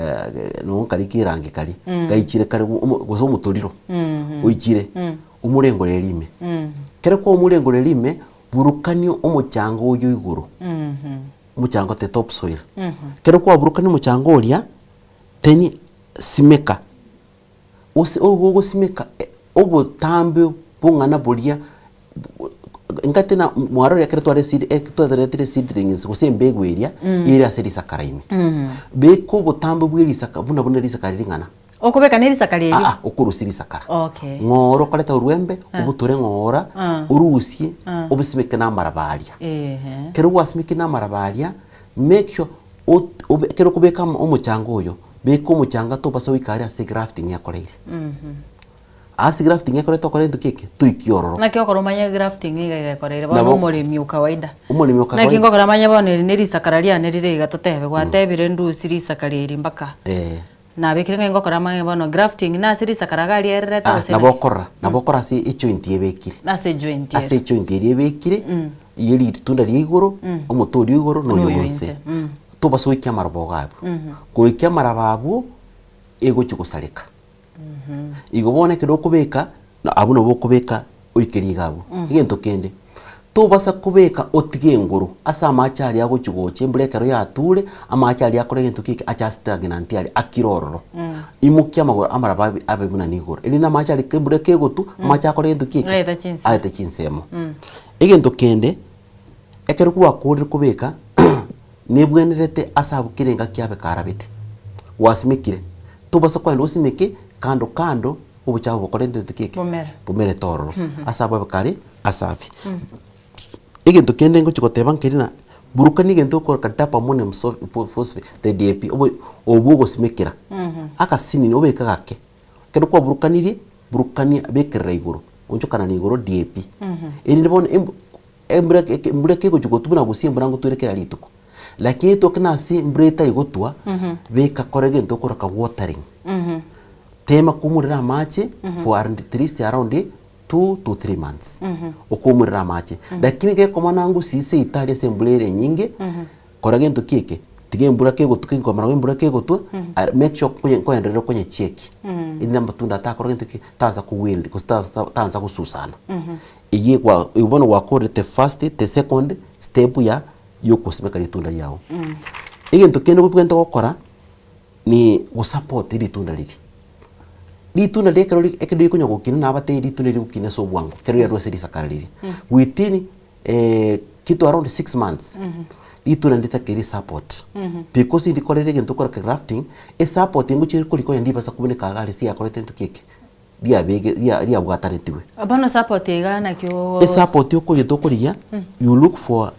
nonye nkaria ka erangi karia, Mm. gaichire kare omo gose omotoriro, Mhm. oichire, Mm. omorengore rime. Mhm. Ekero kwaomorengore rime, burukania omochanga oywo igoro, Mhm. omochanga ote top soil. Mhm. Ekero kwaburukania omochanga oria, then simeka. Ose ogogosimeka obotambe bong'ana boria engaki na mwarorire ekero tware seed twaretire seedlings gose embegu eria ere ase risakara ime. Beka obotambe bwe risaka buna buna risakara ring'ana. Okobeka ne risakara erio? Aa okorusia risakara. Okay. Ng'ora okoreta orwembe, obutore ng'ora, orusie, obosimeke na amaraba aria. Ehe. Ekero gwasimekire na amaraba aria, make sure ot obe ekero okobeka omochanga oyo, Beka omochanga tobasa goika aria ase grafting ekoreire. Ase grafting ekorete okore gento ki eke? Toikie ororo. Naki okora omanye grafting iga iga ekoreire bono Nabo- omoremi o kawaida. Omoremi o Naki kawaida. ngokora manye bono eri ne risakara riane rire iga totebe gwatebire ndusie risakara eri mpaka Eh. nabekire ng'ai ngokora manye bono grafting nase risakara iga riererete Ah, gose nabo naki? okorora, nabo okorora ase ejoint ebekire. Ase ejoint ere. Ase ejoint eria ebekire, ye ritunda ria igoro, omote oria o igoro na oyo Noyo onse. inse. Mm. Tobasa goikia amaroba ogo abwo. Goikia amaraba abwo, egochia gosareka. Igo bono ekero okobeka, na abwo nabo okobeka oike riga abwo. Egento kende, tobasa kobeka otige engoro ase amache aria agochia gocha embura ekero yature, amache aria akore egento ki eke, ache ase stagnant aria, akire ororo. Imokia amagoro amaraba abe abe buna nigoro. Erinde amache aria embura kegotwa, amache akore egento ki eke, Aete chinsemo. aete chinsemo. Egento kende, Ekero gwakorire kobeka, nebwenerete ase abwo kera engaki abe karabete, gwasimekire, tobasa kogenda osimeke kando kando obochafu bokore gento ki eke? Bomere. Bomerete ororo, ase abwo abe kare asafi. Egento kende ngochia goteba nkeri ng'a, burukania egento okoroka dap ammonium phosphate DAP, obo obwo ogosimekera, agasinini obeke gake, Ekero kwaburukanirie, burukania bekerera igoro, onchokanani igoro DAP. Erinde bono embu embura eke embura kegochia gotwa buna gose embura ngotwere kera rituko. Lakini etoke na ase embura etari gotwa, beka kora egento okoroka watering. Tema koumorera amache for at least around 2 to 3 months. Okoumorera amache. Lakini gekomana ngosii seito aria ase embura ere enyinge, Kora gento ki eke, tiga embura kegotwa kenkomera gwa embura kegotwa, are make sure konya nkoenderera konya check erinde amatunda atakora gento ki, taansa ko wilt gose taansa taansa gosusana. Eywo gwa eywo bono gwakorire the first, the second step ya yokosimeka ritunda riago. Egento kende obwenerete gokora, ni gosupport ritunda riria. Ritunda riria ekero ri ekero rikonya gokina nabatebie ritunda rigokina ase obwango, ekero riarwa ase risakara riria. Within kitu around 6 months ritunda nditakeire support because ndikorire egento okoroka grafting esupport ngochia korikonya ndibasa kobuneka iga aria siakorete gento ki eke riabege ria riabwatanetigwe. Bono support iga naki ogo Esupport okoyete okorigia you look for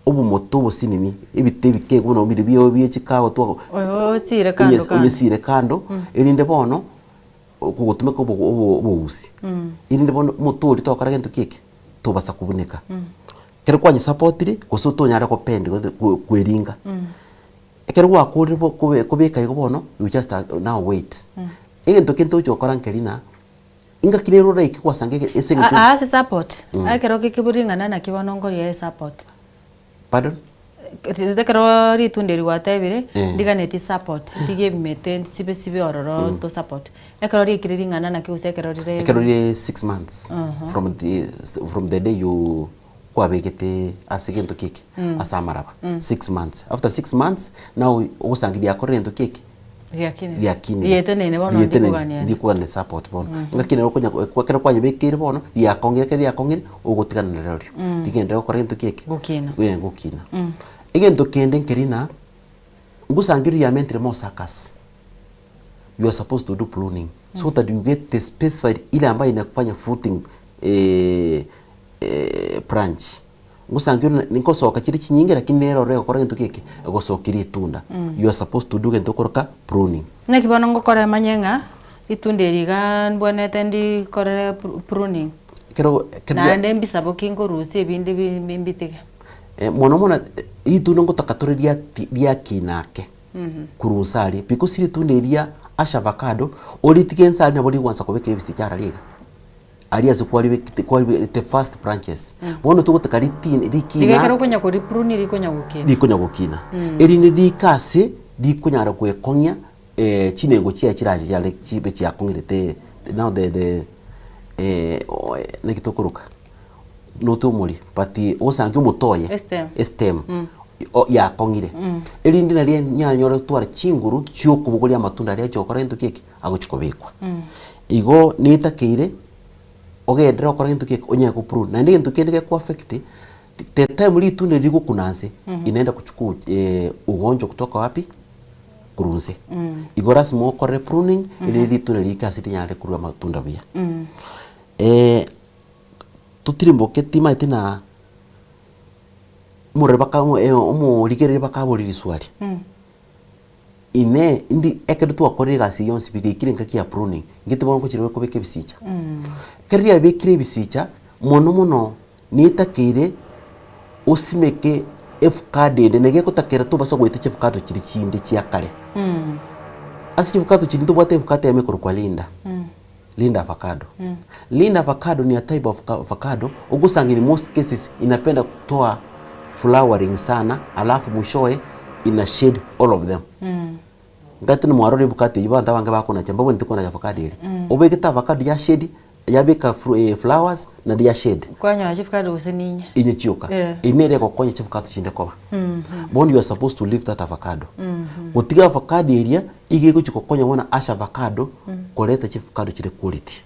obomote obosinini ebite ebike buna biri bio bie chikawa twago Oyo osire kando kando. onyesire kando erinde bono okogotumeka obo obo obousi erinde bono omote oria tokora gento ki eke tobasa kobuneka. Ekero kwanyesapotire, gose tonyare gopend kweringa. Ekero gwakorire bo kobe kobeka igo bono, you just now wait. Egento kende togochia gokora nkeri ng'a, engaki nere oraike gwasanga ege ase eng'encho Aa ase support, ekero gekebori ring'ana naki bono nkoria esupport. Pardon? Ekero ritunda eri gwatebire, Eh. ndiganeti support, rigia ebimete nsibe sibe ororo to support. Ekero riaikire ring'ana naki gose ekero rire Ekero rire 6 months from the from the day you kwabegete ase gento ki eke ase amaraba 6 months after 6 months now ogosangi riakorire gento ki eke riakinire. riakinire Rieteneine bono Rieteneine, ndikogania. ndikogania support bono ng'aki nero okonya ekero kwanyebekeire bono riakong'ire ekero riakong'ire ogotigana narorio rigenderere gokora gento ki eke Gokina. Rigenderere gokina. Egento kende nkeri ng'a ngosangereria riamentire more suckers you are supposed to do pruning so that you get the specified ile ambayo inakufanya fruiting branch. Ngosangereria nkosoka chire chinyinge lakini nere ororo egokora gento ki eke egosokia ritunda. You are supposed to do gento okoroka pruning. Naki bono ngokora manye ng'a ritunda eri igaa mbwenerete ndikorere pruning Ekero ekero naende mbisaboki nkorusia ebinde bi mbitige. Mono mono ritunda ngotaka tore ria riakina ake korwa inse aria because ritunda eria ase avocado oritige inse aria nabo rigwansa kobekera ebisicha ara iga. Aria ase kwaribekete kwaribegete first branches. Bono togotaka ritini rikina Rigekero okonya kori prune rikonya gokina. Rikonya gokina. Erinde riike ase rikonyara gwekong'ia chinengo chiaye chirache chiare chibe chiakong'erete now the the naki tokoroka not omori but ogosangia omote oye Estem. estem yakong'ire. Erinde naria nyanyore gotwara chinguru chiokobogoria amatunda aria agochia gokora gento ki eke agochia kobekwa. Igo netakeire ogenderere gokora gento ki eke onyare go prune naende egento kende geko affect the time ritunda riria rigokuna nse inaenda kuchukua ugonjwa kutoka wapi? Korwa nse. Igo lasima okorere pruning erinde ritunda riike ase rinyare korwa amatunda buya. Totirimboke timaeti na omorero baka omorigereria bakaboria riswali. Inee, indi ekero twakorire egasi eye yonsi pi riaikire engaki ya pruning, inki bono ngochire kobeka ebisicha? Ekero riabekire ebisicha, mono mono netakeire osimeke efukado ende, na gegotakera tobasa goeta chifukado chiria chinde chia kare. Ase chifukado chiria ntobwate efukado eyemo ekorokwa linda, linda avocado. Linda avocado ni a type of avocado ogosanga in most cases inapenda kutoa flowering sana alafu mwishowe ina shed all of them. Ngati mwarora ebukati eyio abanto abange bakonacha mbabwenereti konacha avocado eria. Obegete avocado ya shade yabeka flowers naende ya shade. Kwanyora chifukado gose ninye. Inye chioka. Eyio nere egokonya chifukado chinde koba. Bono you are supposed to leave that avocado. Gotiga avocado eria iga egochi gokonya bono ase avocado koreta chifukado chire quality.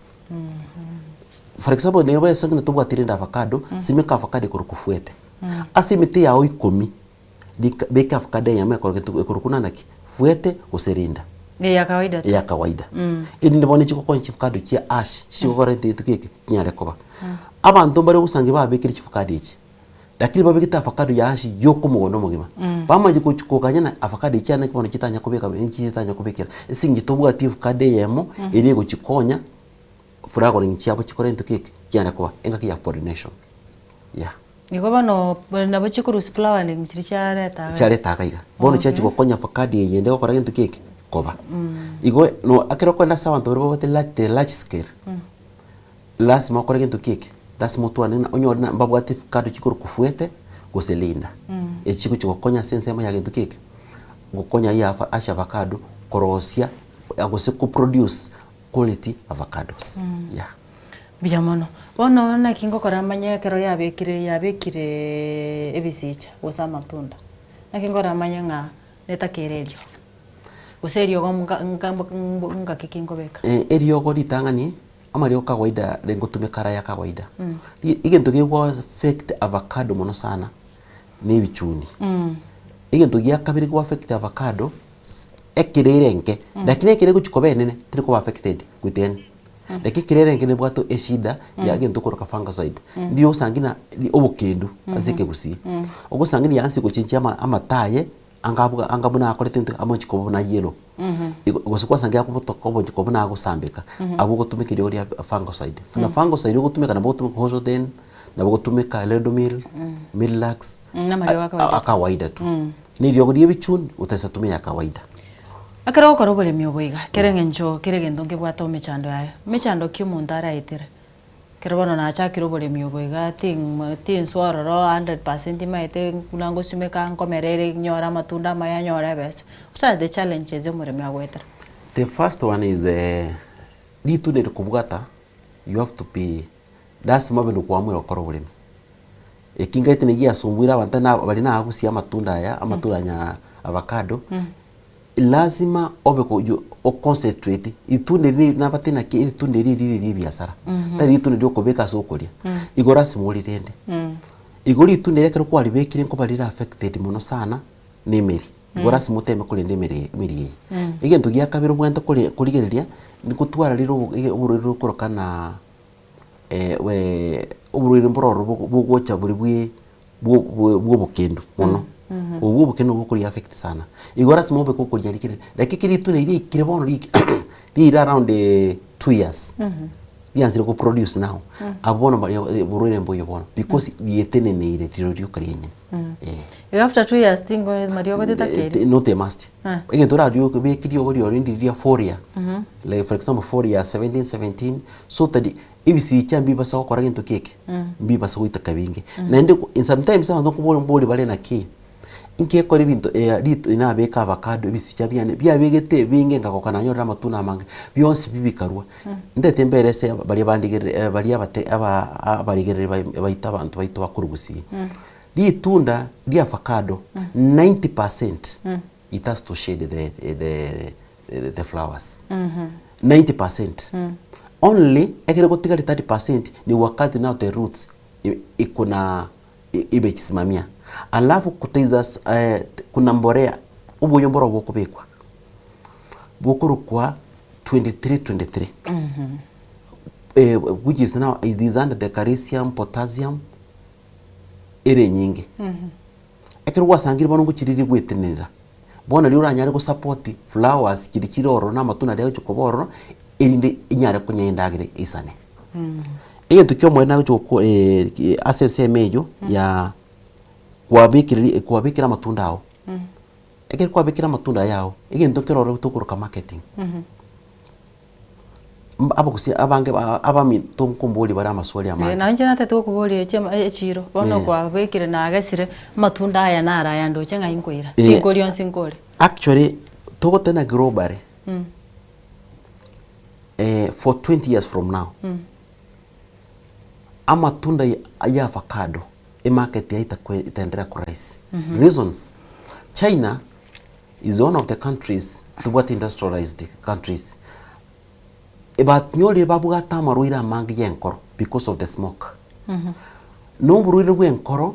For example neba ase ng'a tobwati rende avocado, simeka avocado ekorokwa fuete. Ase emete yao ikomi, rika beka avocado eyemo ekoro ekorokwa na naki? Fuete gose rinda. Eye ya kawaida tu. Ya kawaida. Erinde bono chigokonya chifukado chia ash chigokora egento geke chinyare koba. Abanto mbare ogosangi babekire chifukado echi, lakini babegete avocado ya ash yoka omogondo omogima. Bamanye gochi koganya na avocado echi naki bono chitanya kobeka chitanya kobekera. Ase eng'encho tobwati efukado eyemo eria egochikonya flowering chiabo chikore gento ki eke chinyare koba engaki ya pollination, yeah. Igo bono nabo chikorusia flowering chiria chiareta iga. Chiareta iga iga. Bono chiachia gokonya avocado eye ende gokora gento ki eke koba. Igo no ekero okoenda ase abanto baria babwate large the large scale, lasima okore gento ki eke, lasima otwane ng'a onyore ng'a mbabwate avocado chikorokwa fuete gose linda. Echi chigochia gokonya ase ensemo ya gento ki eke, gokonya eye ase avocado korosia gose ko produce quality avocados, yeah. Mbuya mono. Bono naki ngokora manye ekero yabekire yabekire ebisicha gose amatunda, naki ngokora manye ng'a netakeire eriogo, gose eriogo nga nga ngaki ki nkobeka? Eriogo ritang'ani, amariogo kawaida rengotumeka ara ya kawaida. Egento gegoa affect avocado mono sana, na ebichuni. Egento gia kabere go affect avocado, ekere ere enke, lakini ekere egochi koba enene, teri koba affected with any. Lakini ekere ere enke nebwate eshida ya egento okoroka fungicide. Riria ogosangi na obokendu ase ekegusii, ogosangi riansi gochenchia ama amato aye, anga abwa anga buna akorete intwe amochi koba buna yellow. Igo gose kwasangi akobotoka obochi koba buna agosambeka, abwo ogotumeka eriogo ria fungicide. Na fungicide ogotumeka nabo ogotumeka Hosodane, nabo ogotumeka Redomil, Milux, Namariogo a kawaida tu. a kawaida tu. Na eriogo ria ebichuni otagesa tumia ya kawaida. Ekero ogokora oboremi obo iga, kera eng'encho kera egento nkebwate omechando yaye. Mechando ki omonto araetere? Ekero bono nachakire oboremi obo iga ting tinswa ororo hundred percent maete buna ngosimeka nkomera ere nyore amatunda amaya nyore ebesa. What are the challenges omoremi agoetera? The first one is ritunda eri kobwata you have to be lasima obe nokoamua gokora oboremi. Eki ngaete naki giasumbuire abanto na baria nabagusia amatunda aya amatunda anya avocado, Lasima obe ko you o concentrate ritunda eri nabate naki ritunda eri rire ria ebiasara, tari ritunda ria okobeka ase okoria, igo lasima orirende. Igo ritunda eri ekero kwaribekire nkoba rire affected mono sana na emeri, igo lasima oteme korenda emeri emeri eye. Egento gia kabere obwenerete kore korigereria, nigotwara rire obo oborwaire rokoroka na oborwaire mboro ororo bogocha boria bwe bwo bwobokendu mono, obwo obokendu nabwo bokori affect sana. Igo lasima obe gokoria rikere, lakini ekero ritunda riria riaikire bono riaikire riaira around 2 years. Riansire go produce now. Mm. Abwo bono baria oborwaire mboiyo bono because rieteneneire rirorio rioka rianyene. Mm. Eh. Igo after 2 years tingo mariogo titakeri. Not a must. Ah. Egento orarioke beke riogo riororo riria foria. Mhm. Like for example foria 17 17 so that ebisicha mbibasa gokora gento kieke. Mm. Mbibasa goiteka binge. Mm. Naende sometimes abanto nkobori mbori bare naki inki ekora ebinto rito nabeka avocado ebisicha biane biabegete ebinge nkagoka nanyorire amatunda amange bionsi pi bikarwa. Mm. Ntete mberese baria bandigerere baria abate aba abarigereri baito abanto baito bakorwa gusii. Mm. Ritunda ria avocado Mm. 90% Mm. it has to shade the the the flowers. Mhm. 90%. Mm. Only ekere gotigari 30% ni wakati now the roots iko na imejisimamia. Alafu kutaiza kuna mborea oboyo mboro bokobekwa bokorokwa 23 23 Mhm. which is now it is under the calcium potassium ere enyinge. Mhm. Ekero gwasangire bono ngochiriri gwetenenera bono riria oranyare go support flowers chiria chire ororo na amatunda aria agochia koba ororo erinde enyare konya endagera eisane. Mm. Egento kia omoerio nagochia goko ase ensemo eywo ya kwabekire kwabekire amatunda ao, Mm. ekero kwabekire amatunda aya ao, egento nkere ororo tokoroka marketing. Mhm. Abagusia abange ba abaminto nkomboria bare amaswali amange. Nonye inche natete gokoboria echi echiro, bono Eh. kwabekire nagesire, amatunda aya naro aya ndoche ng'ai nkoira, Eh. tinkoria onsi nkore. Actually, togotena globally, Mm. eh, for 20 years from now, Mm. amatunda ya ya avocado emarket yaye itakwe itaendelea ko rise. Mhm. Reasons, China is one of the countries tobwate industrialized countries, Ebanyorire babwate amarwaire amange y'enkoro because of the smoke. Na oborwaire bw'enkoro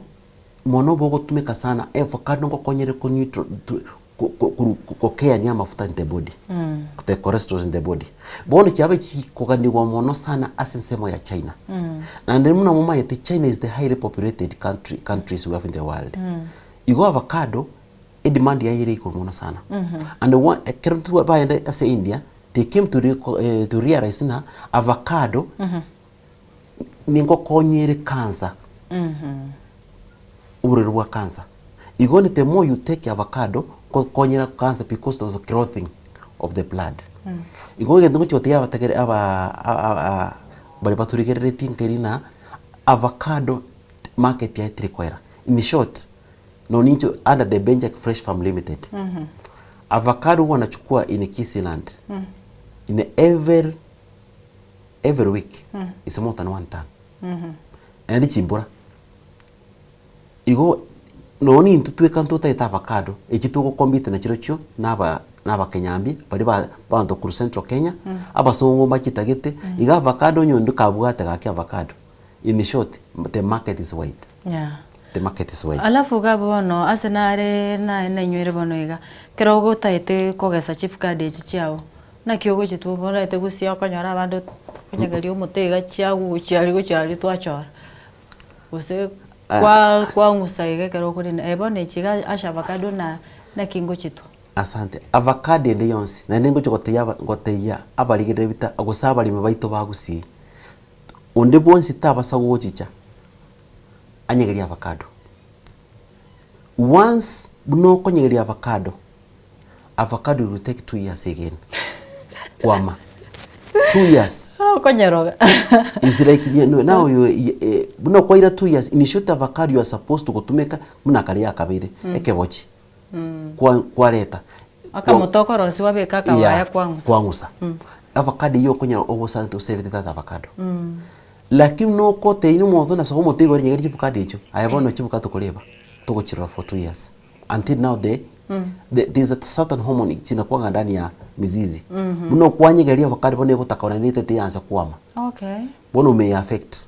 mono bogotumeka sana avocado ngokonyere ko neutral to ko- ko- koru kokeania amafuta in the body, the cholesterol in the body. Bono chiaba chikoganigwa mono sana ase ensemo ya China. Naende buna momanyete China is the highly populated country countries we have in the world. Igo avocado edemand yaye ere igoro mono sana. And one ekero twa baenda ase India They came to, re, eh, to realize ng'a avocado ningokonya ere cancer, oborwaire bwa cancer. Igo the more you take avocado, ngokonyera cancer because of the clotting of the blood. Igo egento ngochi gotebia abategere aba a- a- baria baturigereretie nkeri ng'a avocado market yaye teri koera. In short, nonye inche under the Benjack Fresh Farm Limited, Avocado huwa nachukua in Kisii-land in every every week is more than one ton. Naende chimbura. Igo nonye intwe tweka ntotagete avocado echi togocompete na chirochio na aba na abakenyambi baria ba abanto korwa central Kenya, abasongo mbachitagete, iga avocado onye onde kabwate gaki avocado, in short the market is wide. Yeah. The market is wide. Alafu iga bono ase nare naye nainywere bono iga, ekero ogotaete kogesa chifukado echi chiago, naki ogochitwa oborete gusii okonyora abande tokonyegeria omote iga chiagwa gochia aria gochia aria twachora, gose kwa kwang'usa iga ekero okorina, eh bono echi iga ase avocado na naki ngochitwa. Asante. Avocado ende yonsi, naende ngochia gotebia aba gotebia abarigereria bita gose abaremi baito ba gusii, onde bwonsi tabasa gochicha. anyegerie avocado. Once buna okonyegeria avocado, avocado will take 2 years again kwama. 2 years. Okonyeroga. It's like you know, now you, eh, buna kwaira 2 years in short avocado you are supposed to gotumeka buna kare yakabeire Mm. ekebochi Mm. kwa kwareta Akamoto okorosia wabeka akawaya Yeah, kwang'usa. kwang'usa. Mm. Avocado eyio okonyora ogosante osebete tata avocado. Mm. Lakini nokoteini omonto na soka omote igoro nyegeri chifukado echio, aye bono chifukado tokoreba, togochirora for 2 years until now the, the there is a certain hormone chinakuanga ndani ya mizizi. Buna okwanyegeria avocado bono egotaka onye netete eanse kwama. Okay. Bono ome affect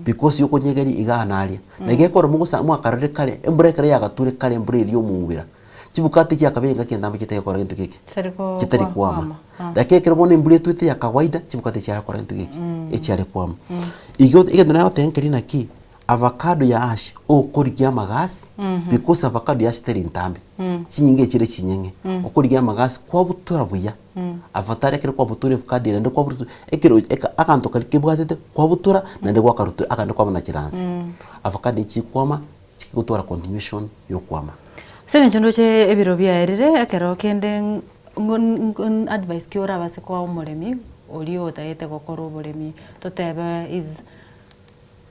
because yokonyegeria igaa naria. Na gekora mogosa mwakarorire kare, embura ekero yagature kare embura eria omongwera. Chibukati chiakabeire engaki entambe chitari gokora gento geke, Chitari ko- chitari kwa- kwama. kwama. Ah. Lakini ekero bono embura etwete ya kawaida, chibukati chiare gokora gento geke, Mm. echiare kwama. Igo egento nagoteba nkeri naki, Avocado ya ash okorigia amagasi because avocado ya ash teri ntambe chinyinga echire chinyeng'e okorigia amagasi kwabutora buya afadhali ekero kwabutoire avocado eye naende kwabutora ekero eka aganto karia kebwatete kwabutora naende gwakaruta akande kwabuna chiranse. Avocado echikwama chigotwara continuation ya okwama. Ase eng'encho ndoche ebiro biaerire ekero kende advice ki orabase koa omoremi oria otagete gokora oboremi totebe is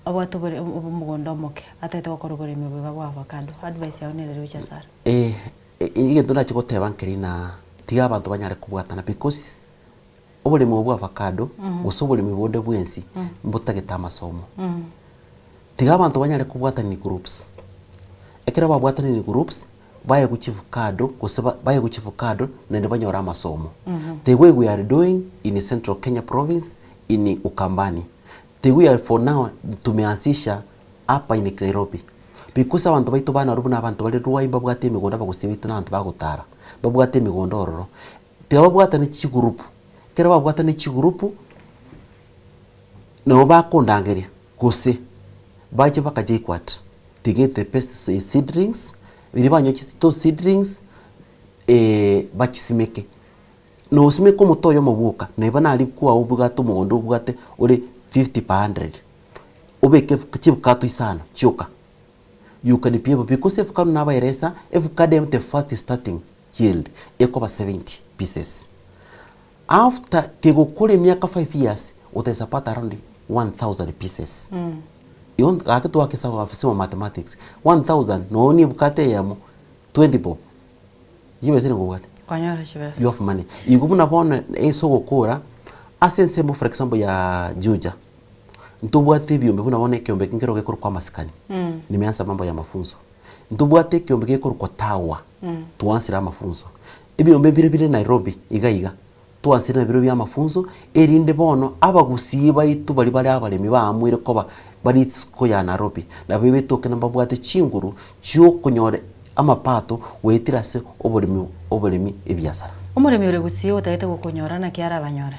Obwate obore omogondo omoke, atagete gokora oboremi obo iga bwa avocado, advice yao nere gochia asare? Eh, egento nache goteba nkeri na tiga abanto banyare kobwatana because oboremi obo bwa avocado gose oboremi bonde bwensi mbotagete amasomo. Tiga abanto banyare kobwatana in groups, ekero babwatanire in groups, baegwe chivocado gose baegwe chivocado naende banyore amasomo. The way we are doing in Central Kenya province in Ukambani. The we are for now tumeanzisha hapa in Nairobi because abanto baito ba Nairobi na abanto bare Ruai mbabwate emegondo abagusii baito na abanto bagotara mbabwate emegondo ororo. Tiga babwatane chigroup, ekero babwatane chigroup nabo bakondangeria gose bache mpaka JKUAT to get the best seedlings, riria banywa those seedlings bachisimeke. Nosimeke omote oyomo bwoka, neba naria kwao obwate omogondo obwate ore 50 per 100, obeke chibukato isano chioka, you can be able because efukado nabaeresa, efukado emo the first starting yield ekoba 70 pieces. After kegokora emiaka 5 years, otaweza pata around 1000 pieces. Igo gaki twake esabu afisi ma mathematics, 1000 nonya ebukate eyemo 20 bob. Chibesa nigo obwate. Kwanyora chibesa. You have money. Igo buna bono ase ogokora, ase ensemo for example ya Juja, ntobwate ebiombe buna bono ekiombe eke nkero gekorokwa amasikani, nimeanza mambo ya mafunzo. Ntobwate ekiombe gekorokwa tawa, twansire amafunzo. Ebiombe mbire bire Nairobi iga iga, twansire nabirobio bia amafunzo, erinde bono abagusii baito baria bare abaremi baamuire koba bare isiko ya Nairobi, nabo betoke nababwate chinguru chiokonyora amapato goetera ase oboremi oboremi ebiasara. Omoremi ore gusii otagete gokonyora naki arabanyore?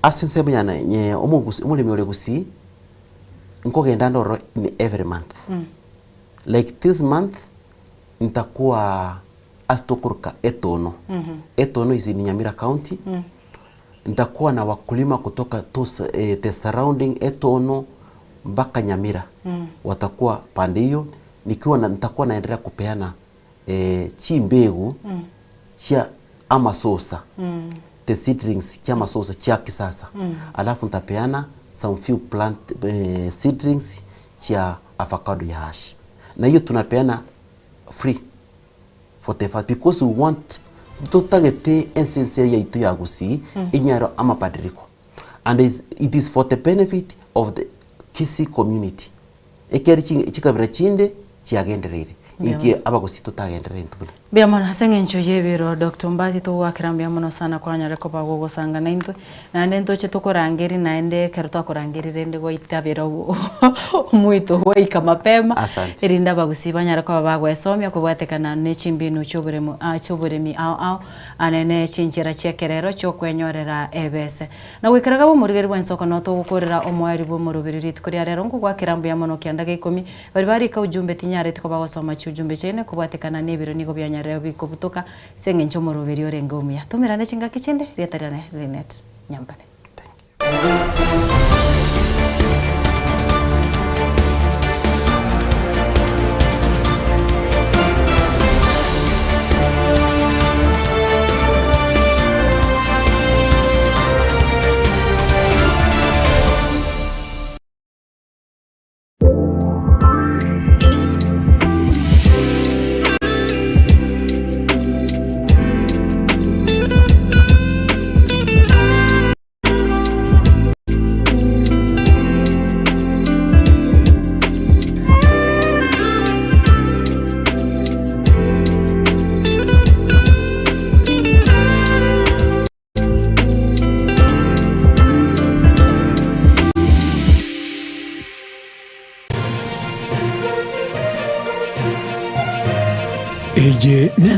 Ase ensemo yane nye omogusi omoremi ore gusii, nkogenda ande ororo in every month. Like this month, ntakuwa ase tokoroka etono. Etono is in Nyamira county, ntakuwa na wakulima kutoka those the surrounding etono mpaka Nyamira, watakuwa pande hiyo, nikiwa na nitakuwa naendelea kupeana chimbegu chia amasosa, the seedlings chia amasosa chia kisasa, alafu nitapeana some few plant seedlings chia avocado ya hash, na hiyo tunapeana free for the first because we want ntotagete ense ense yaito ya Gusii enyare amabadiliko and is, it is for the benefit of the Kisii community ekiagera chikabira chinde chiagendereire inki abagusii totagenderere intwe buna. Mbuya mono ase eng'encho y'ebiro Doctor Ombati togoakera mbuya mono sana kwanyare koba gogosanga naintwe naende ntoche tokorangerie naende ekero twakorangerie rende gwaitabera omoito gwaika mapema Asante. erinde abagusii banyare koba bagoesomia kobwatekana ne chimbinu chioboremo chioboremi ao ao ane ne chinchera chi'ekerero chiokwenyorera ebese. Na goikera iga bw'omorigeri bw'ensoko noo togokorera omoerio bw'omoroberi rituko ria rero nkogwakera mbuya mono kianda gia ikomi Baria barika ujumbe tinyareti koba gosoma chiujumbe chiaino kobwatekana nebiro nigo bianyarire bikobutoka ase engencho omoroberi orenge omuya. Tomerane chingaki chinde, rieta riane Linet Nyampane. Eye ne.